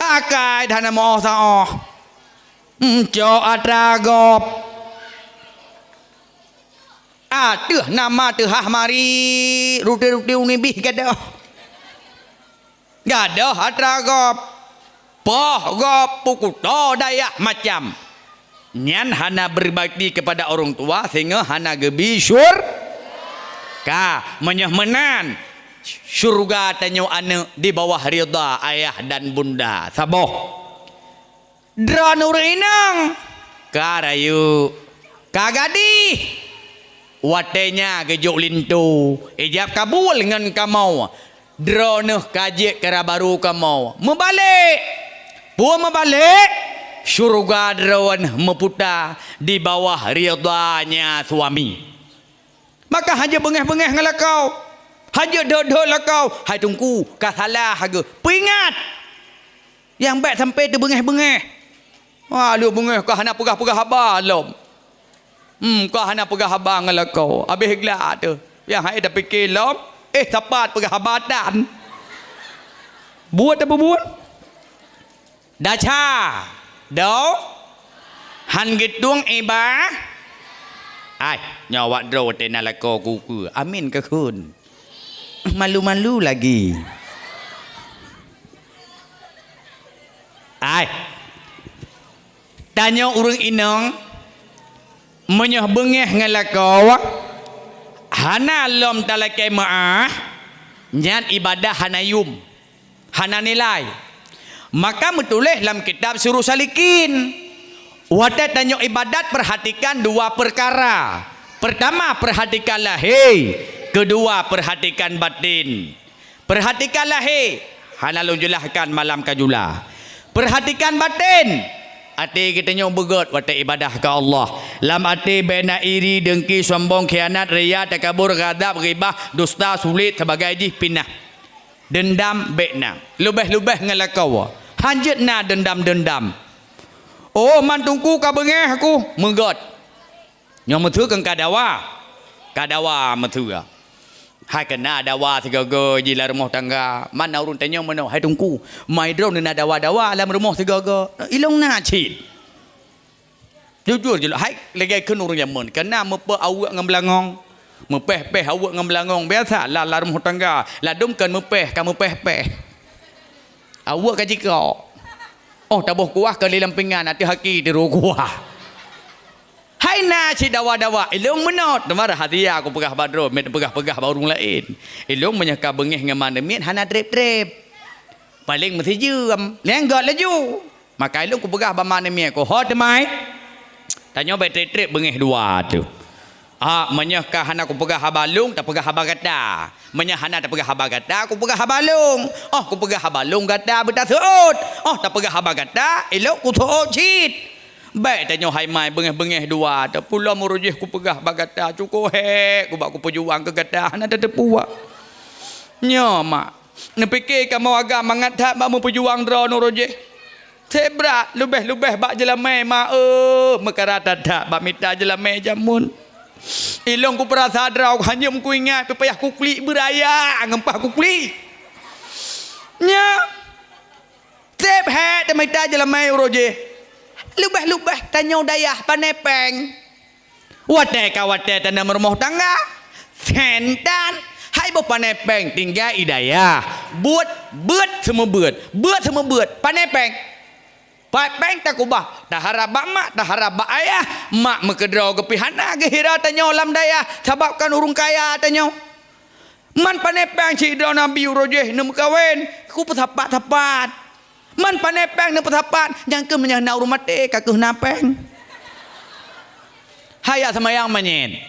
Akai hana meuoh saoh. Encok atra gob. Ateueh nama teuhah mari, ruti-ruti unibih gadoh. Gadoh atra gob, poh gob, pukuto dayah macam. Nyan hana berbakti kepada orang tua, sehingga hana geubi syur-, ka. Meunyoe meunan, syurga tanyoe aneuëk di bawah ridha ayah dan bunda. Saboh. Droeneuh ureuëng inong ka rayeuk, ka gadih. Watée nyan geujok linto, ijab kabul ngon kamoe. Droeneuh ka jeuet keu rabaru kamoe. Meubalek. Peue meubalek? Syurga droeneuh meuputa di bawah ridhanya suami. Maka hana beungéh-beungéh ngon lakoe. Hana dot-dot lakoe. Hai Teungku, ka salah geuh. Peuingat! Nyang bék sampoe teubeungéh-beungéh. Wah, lheueh beungéh ka hana peugah-peugah haba lom. Hmm, ka hana peugah haba ngon lakoe. Habéh glak teuh. Nyang hai tapike lom, eh, sapat peugah haba tan. Buet apa buet? Dacha, do, han geutueng iba. Ai, nyoe awak droe teuh na lakoe kukeue. Amin keuh kheun. Malu-malu lagi. Ai. Tanyoe ureuëng inong, meunyoe beungéh ngon lakoe, hana lom talakée meuáh, nyan ibadah hana yum. Hana nilai. Maka meutuléh lam kitab Sirus Salikin, watée tanyoe ibadat, perhatikan dua peukara. Peurtama, peurhatikan lahé. Keudua, peurhatikan baten. Peurhatikan lahé, hana lôn jeulahkan malam ka jula. Peurhatikan baten, até geutanyoe beugét watée ibadah keu Allah. Lam até bék na iri, deungki, sombong, khianat, riya, takabur, ghadab, ghibah, dusta, sulet, sibagai jih pinah. Deundam bék na. Leubeh-leubeh ngon lakoe. Hanjeuet na deundam-deundam. Oh, man Teungku ka beungéh aku, meugét. Nyoe meuteue keu ka dawa. Ka dawa meuteue. Hai keu na dawa sigoe-goe jih lam rumoh tangga. Man na ureuëng tanyong meunoe, "Hai Teungku, ma droeneuh na dawa-dawa lam rumoh sigoe-goe?" Ilong na cit. Jujur jih, hai lagée kheun ureuëng jameun, keu na meupéh aweuek ngon beulangong, meupéh-péh aweuek ngon beulangong, biasa lam, lam rumoh tangga, ladôm kon meupéh, ka meupéh-péh. Aweuek ka jikok. Oh, taboh kuah ka lé lam pingan, ateueh aki tiru kuah. Hai na cit dawa-dawa, ilong meunoe, teuma rahsia kupeugah bak droe, meupeugah-peugah bak ureuëng laén. Ilong meunyoe ka beungéh ngon ma namiet hana treb-treb. Paleng meusijeuem, lenggot laju. Maka ilong kupeugah bak ma namiet ku, "Ho teumai, tanyoe bék treb-treb beungéh dua teuh. Ah, meunyoe ka hana kupeugah haba lôn, tapeugah haba gata. Meunyoe hana tapeugah haba gata, kupeugah haba lôn. Oh, kupeugah haba lôn, gata beutaseuôt. Oh, tapeugah haba gata, ilong kuseuôt cit. Bék tanyoe hai mai beungéh-beungéh dua teuh. Peue lom uroe jih kupeugah bak gata, cukôp hék kubak kupeujuang keu gata, hana tateupeue." Nyoe mak. Neupike kamoe agam mangat that bak meupeujuang droeneuh uroe jih. Seb brat, leubeh-leubeh bak jeulamé, ma eu, meukara that-that bak mita jeulamé jameun. Ilong kupeurasa droe, hanyeuem kuingat, payah kuklik beuraya ngon paih kuklik. Nya, seb hék teumita jeulamé uroe jih. Leubeh-leubeh tanyoe dayah pané péng. Watée ka watée taneum rumoh tangga, sen tan, hai boh pané péng tinggai i dayah, buet, beuet seumeubeuet, beuet seumeubeuet, pané péng. Pat péng takubah, taharab bak mak, taharab bak ayah, mak meukeudroe geupih hana geuhira tanyoe lam dayah, sabab kon ureuëng kaya tanyoe. Man pané péng cit droe Nabi uroe jih neumeukawen, kupeusapat-sapat. Man pané péng neupeusapat, nyang keuh meunyoe na ureuëng maté, ka keuh na péng. Hai yak seumayang manyét.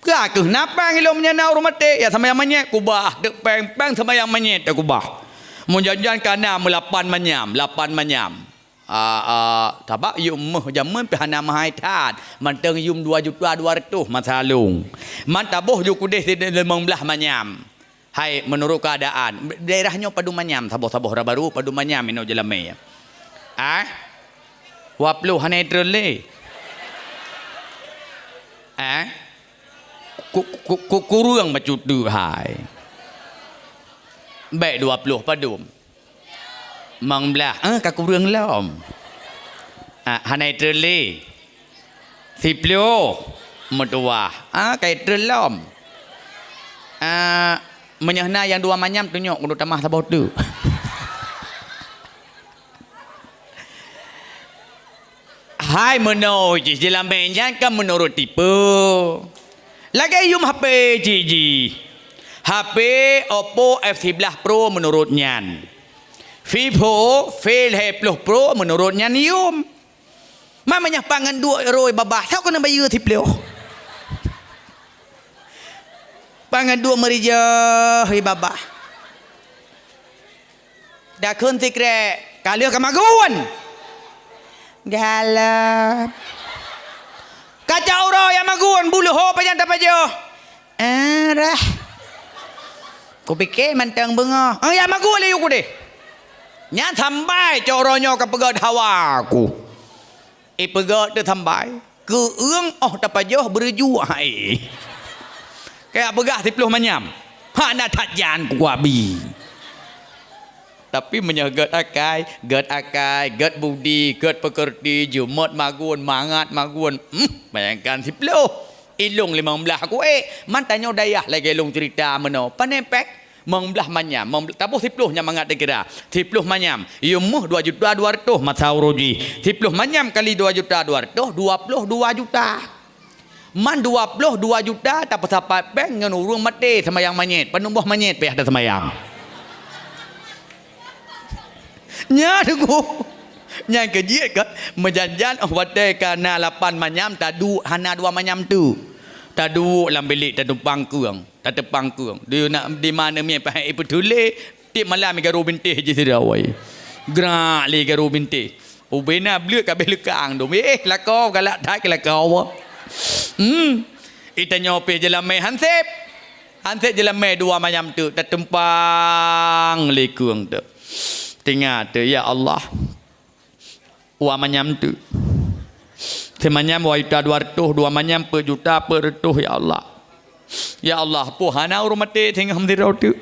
Ka keuh na péng ilong meunyoe na ureuëng maté, yak seumayang manyét kubah, deuk péng, péng seumayang manyét takubah. Meujan-jan ka na meulapan manyam, lapan manyam. Ah, ah, sabab yum méuh jameun pih hana meuhai that, mantong yum dua juta dua ratus masa lông. Man taboh ju keudeh sideh limong blaih manyam. Hai, meunurot keuadaan, daerah nyoe padum manyam, saboh-saboh Rabaru padum manyam inoe jeulamé. Ah? Dua ploh hana trön lé. Ah? Ku, ku, ku, kureueng bacut teuk hai. Bèk dua ploh padum. Limong blah, eh, ka kureueng lom. Ah, hana itrön lé. Siploh meutuwah. Ah, ka itrön lom. Ah, meunyoe na nyang dua manyam tunyok, kudu tamah saboh teuk. Hai meunoe jih jeulamé nyan kan meunurot tipe. Lagèe yum H P cit jih. H P Oppo F siblaih Pro meunurot nyan. Vivo V lhèe ploh Pro meunurot nyan yum. Ma meunyoe pangan duek roi babah, soe keuneuk bayeue siploh? Pangan duek meurijah i babah. Dakheun sikrek, ka lheueh ka magun. Galak. Kaca uroe nyang magun, buluh ho pajan tapajoh. Arah. Kupike mantong beungoh. Ah, nyang magun lé yue kudeh. Nyan sambai cok uroe nyoe ka peugöt hawa ku. Ipeugöt teuh sambai, keueung 'oh tapajoh beureujuek hai. Kaya peugah siploh manyam. Hana that jan kuabi. Tapi meunyoe göt akai, göt akai, göt budi, göt peukeurti, jeumöt magun, mangat magun, hmm, bayangkan siploh. Ilong limong blah kuék, man tanyoe dayah lagèe lôn ceurita meunoe. Pane pék? Limong blah manyam, limong blah, taboh siploh nyang mangat dikira. Siploh manyam, yum méuh dua juta dua ratus masa uroe jih. Siploh manyam kali dua juta dua ratus, dua ploh dua juta. Man dua ploh dua juta tapeusapat péng ngon ureueng maté seumayang manyét, paneuk boh manyét payah taseumayang. Nyan teungku. Nyang keu jeuet kan, meujan-jan 'oh watèe ka na lapan manyam, taduek hana dua manyam teuk. Taduek lam bilék tatumpang keueng, tatumpang keueng. Di na, di mana miet pahek ipeutuléh, tiep malam i garu bintéh jih sidroe. Grak lé garu bintéh. Ubena bleuet ka abéh leukang dum. Eh, lakoe galak that keu lakoe. Hmm. Itanyoe pih jeulamé hansép. Hansép jeulamé dua manyam teuk tatumpang lé keueng teuk. Teuingat teuk, ya Allah. Dua manyam teuk. Seumanyam dua juta dua ratus, dua manyam peuet juta peuet reutôh, ya Allah. Ya Allah, peue hana ureueng maté singoh meudroe teuk.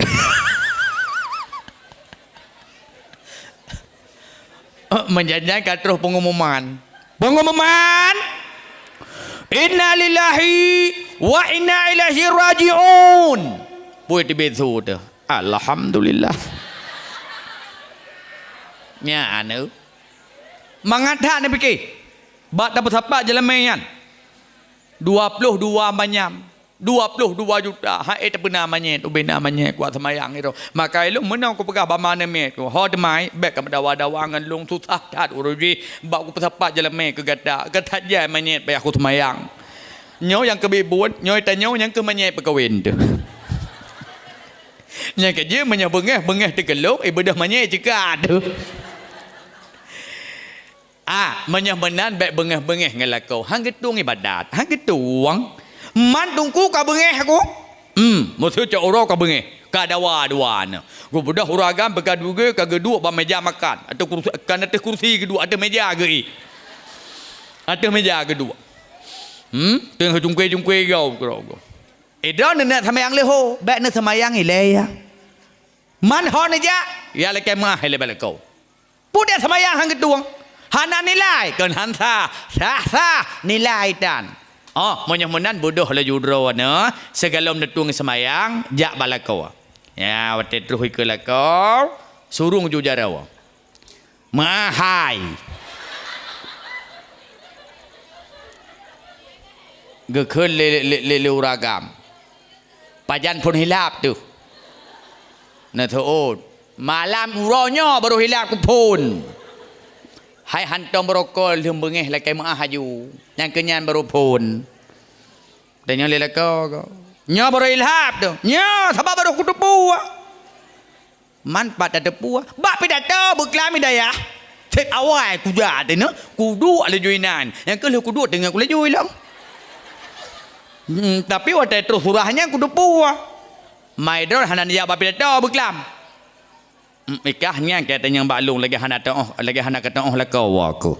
Meujan-jan ka troh pengumuman. Pengumuman! Innalillahi wa inna ilaihi raji'un. Peue teubiet su teuh? Alhamdulillah. Nyan, eu. Mangat that neupike. Bak tapeusapat jeulamé nyan. Dua ploh dua manyam. Dua ploh dua juta. Hai, eh, tapeuna manyét, ubena manyét kuat seumayang itu. Maka ilôn meunoe kupeugah bak ma namiet ku, ho teumai, bèk kameudawa-dawa ngon lôn, susah that uroe jih. Bak kupeusapat jeulamé keu gata, ka that jai manyét payah kuseumayang. Nyoe nyang keubiet buet, nyoe tanyoe nyang keu manyét peukawen teuh. Nyang keujeuet meunyoe beungéh, beungéh teukeulok, ibeudôh manyét ceukat teuh. Ah, meunyoe meunan bèk beungéh-beungéh ngon lakoe. Han geutueng ibadat, han geutueng. Man teungku ka beungéh aku. Hmm, meuseu cok uroe ka beungéh. Ka dawa dua na. Geubeudôh ureueng agam beuka duge ka geuduek bak meja makan. Ateueh kursi, kan ateueh kursi geuduek, ateueh meja geuék. Ateueh meja geuduek. Hmm, teungoh cungkue-cungkue gau keudroe. Idroe neuneuk seumayang leuho, bèk neuseumayang ilée ya. Man ho neujak, ya lakée meuah ilée bak lakoe. Peue deuh seumayang han geutueng? Hana nilai, kon han sah, sah-sah nilai tan. Oh, meunyoe meunan beudôh laju droe nyoe, sigohlom neutueng seumayang, jak bak lakoe. Ya, watée troh ikeue lakoe, surong ju jaroe. Meuahai. Geukheun lé, lé, lé, lé ureueng agam. Pajan phon hilap teuh. Neuseuôt. Malam uroe nyoe barô hilap keu phon. Hai hantom barô call lheueh beungéh lakée meuah aju. Nyang keu nyan barô phon. Tanyong lé lakoe ko. Nyoe barô hilap teuh. Nyoe sabab barô kuteupeu. Man pat tateupeue, bak pidato beuklam i dayah. Seb awai kujak teuh nyoe, kuduek laju inan. Nyang keuh lheueh kuduek teungoh kulaju ilong. Hmm, tapi watée troh surah nyan kuteupeu. Mai droe hana neujak bak pidato beuklam. Hmm, ikah nyan ka tanyong bak lôn lagée hana teuoh, lagée hana kateuoh lakoe ku.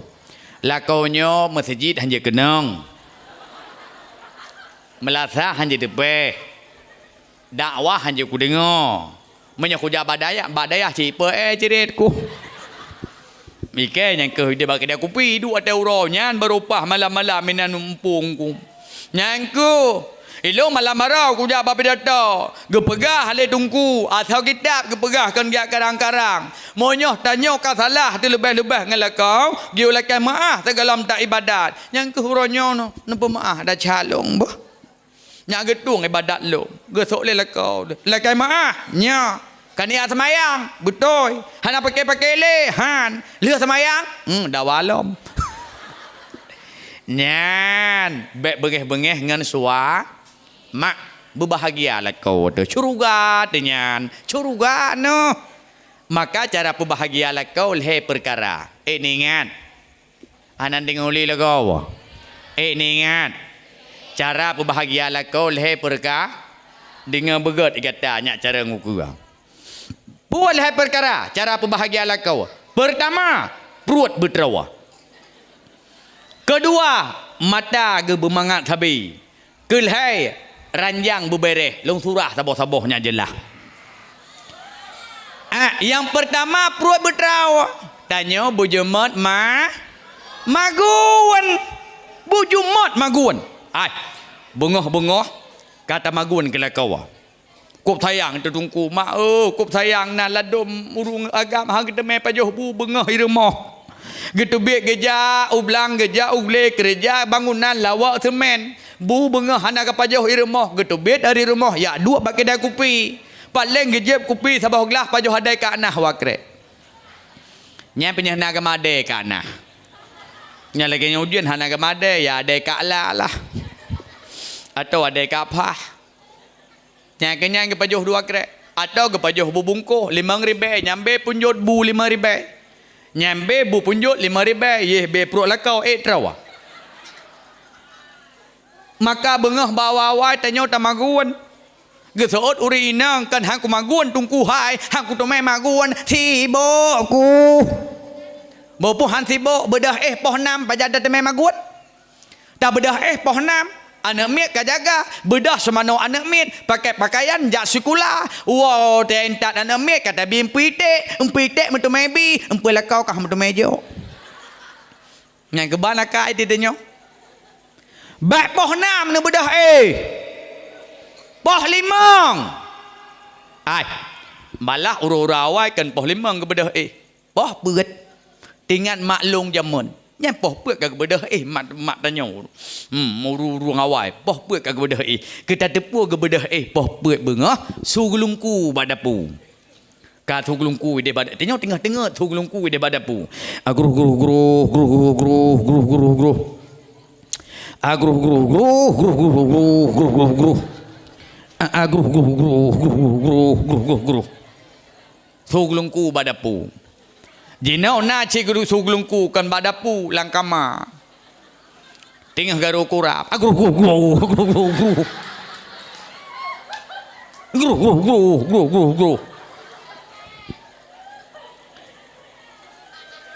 Lakoe nyoe meuseujid hanjeuet keunong. Meulasah han jiteupeue. Dakwah han jeuet kudeungoe. Meunyoe kujak bak dayah, bak dayah cit ipeue, eh, ciret ku. Mikée nyang keuh idéh bak keudè kupi, duek watée uroe nyan barô paih malam-malam inan mumpung ku. Nyang keuh, ilôn malam baroe kujak bak pidato, geupeugah lé teungku, asoe kitab geupeugah kon jak karang-karang. Meunyoe tanyoe ka salah teuleubeh-leubeh ngon lakoe, geuyue lakée meuáh sigohlom that iébadat. Nyang keuh uroe nyoe neupeumeuáh desya lôn beuh. Nyak geutueng iébadat lôn, geusok lé lakoe, lakée meuáh, nyak. Ka neujak seumayang, beutôi. Hana paké-paké lé, han. Lheueh seumayang, hmm, dawa lom. Nyan, bék beungéh-beungéh ngon sua-, mak, beubahgia lakoe teuh. Syeuruga teuh nyan, syeuruga neuh. Maka cara peubahgia lakoe lhée peukara. Eh, neuingat. Hana deungoe lé lagoe. Eh, neuingat. Cara peubahgia lakoe lhée peurka-, deungoe beugét gata nyak cara ngukeue. Peue lhée peukara cara peubahgia lakoe? Peurtama, pruet beudroe. Keudua, mata geubeumangat sabe. Keulhée, ranjang beubéréh, lôn surah saboh-saboh nyang jeulaih. Ah, nyang peurtama pruet beudroe, tanyoe beujeuet ma-, magun. Beujeuet magun. Ai, beungoh-beungoh ka tamagun keu lakoe. Kôb sayang teuh teungku, mak, oh, kôb sayang na ladôm ureuëng agam han geuteumé pajoh bu beungoh i rumoh. Geuteubiet geujak u blang, geujak u glé, keureuja bangunan, lawok seumén. Bu beungoh hana geupajoh i rumoh, geuteubiet dari rumoh, jak duek bak keudè kupi. Paléng geujieb kupi saboh glah pajoh adèe kak nah wakrek. Nyan pih nyan hana geumadé kak nah. Nyan lagèe nyoe ujeuen hana geumadé, ya adèe kak la lah. Atau adèe kak pah. Nyang keunyan geupajoh dua krek, atau geupajoh bu bungkôh limong ribèe, nyang bèe punjot bu limong ribèe. Nyang bèe bu punjot limong ribèe, yeh bèe pruet lakoe ék troe. Maka beungoh bak awai-awai tanyoe tamagun. Geuseuôt ureueng inong, "Kon han kumagun, Teungku hai, han kuteumé magun, sibok ku." Bukon han sibok, beudôh éh poh nam pajan tateumé magun. Tabeudôh éh poh nam, aneuk miet ka jaga, beudôh seumanoe aneuk miet, pakèk pakaian jak sikula. Woe, teuintat aneuk miet ka tabi meupitek, meupitek meuteumé bi, meupeulakau ka meuteumé jok. Nyan keuban akai di tanyoe. Bak poh nam neubeudôh éh. Poh limong. Ai, malah uroe-uroe awai kon poh limong geubeudôh éh. Poh peuet. Teuingat mak lôn jameun. Nyan poh peuet ka geubeudôh éh mak, mak tanyoe. Hmm, ureueng-ureueng awai. Poh peuet ka geubeudôh éh. Keu tateupeue geubeudôh éh poh peuet beungoh, su geulungku bak dapu. Ka su geulungku idéh bak, tanyoe teungoh-teungoh su geulungku idéh bak dapu. Agruh, gruh, gruh, gruh, gruh, gruh, gruh, gruh, gruh. Agruh, gruh, gruh, gruh, gruh, gruh, gruh, gruh, gruh. A-, agruh, gruh, gruh, gruh, gruh, gruh, gruh, gruh, gruh. Su geulungku bak dapu. Jinoe na cit guru su geulungku kon bak dapu, lam kama. Teungoh garô kurab. Agruh, gruh, gruh, gruh, gruh, gruh. Gruh, gruh, gruh, gruh, gruh, gruh.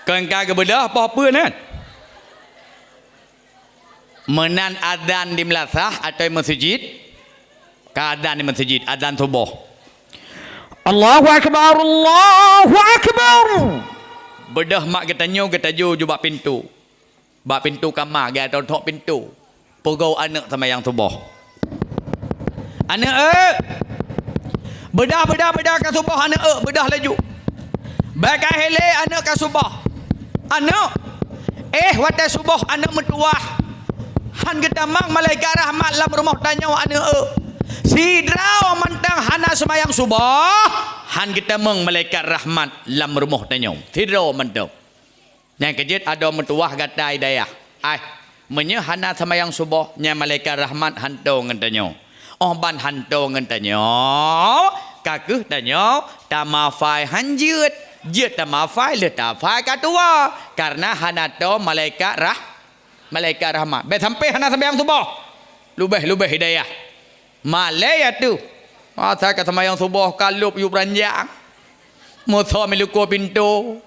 Kon ka geubeudôh poh peuet nyan. Meunan azan di meulasah atau meuseujid, ka azan di meuseujid, azan suboh. Allahu Akbar, Allahu Akbar. Beudôh mak geutanyoe geutajoe ju bak pintoe. Bak pintoe kama geuthok-thok pintoe. Peugoe aneuk seumayang suboh. Aneuk, eu! Beudôh, beudôh, beudôh ka suboh, aneuk, eu, beudôh laju. Bèk ka héle, aneuk, ka suboh. Aneuk, éh watèe suboh aneuk meutuwah. Han geutamong malaikat rahmat lam rumoh tanyoe, aneuk, eu. Sidroe mantong hana seumayang suboh, han geutamong malaikat rahmat lam rumoh tanyoe. Sidroe mantong. Nyang keujeuet adoe meutuwah gata i dayah. Ai, meunyoe hana seumayang suboh, nyan malaikat rahmat hanto ngon tanyoe. Óh ban hanto ngon tanyoe, ka kheueh tanyoe tamafai han jeuet. Jeuet tamafai lheueh tafai ka tuwoe, kareuna hana tô malaikat rah-, malaikat rahmat. Bèk sampoe hana seumayang suboh. Leubeh-leubeh i dayah. Malèe ateuh. Masa ka seumayang suboh ka lheueh yub ranjang. Meusoe milikô pintoe.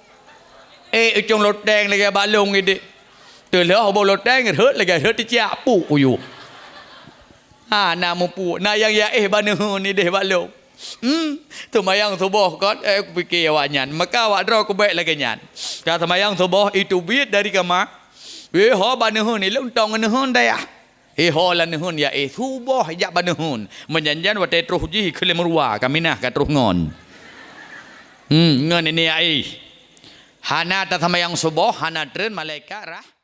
Éh, ucông loteng lagèe balong idéh. Teulheueh boh loteng rhot lagèe rhot teuciak puk uyuek. Hana mupu, na nyang yaéh bak neuheun idéh bak lôn. Hmm, seumayang suboh kon, eh, kupike awaknyan. Maka awak droe kubek lagée nyan. Ka seumayang suboh, iteubiet dari kama. Wéh, ho bak neuheun, ilôn tong neuheun dayah. Eh, ho lam neuheun yaéh, suboh jak bak neuheun. Meujan-jan watée troh jih keu lé meurua, ka minah ka troh ngon. Hmm, ngon ini yaéh. Hana taseumayang suboh, hana treun malaikat rah.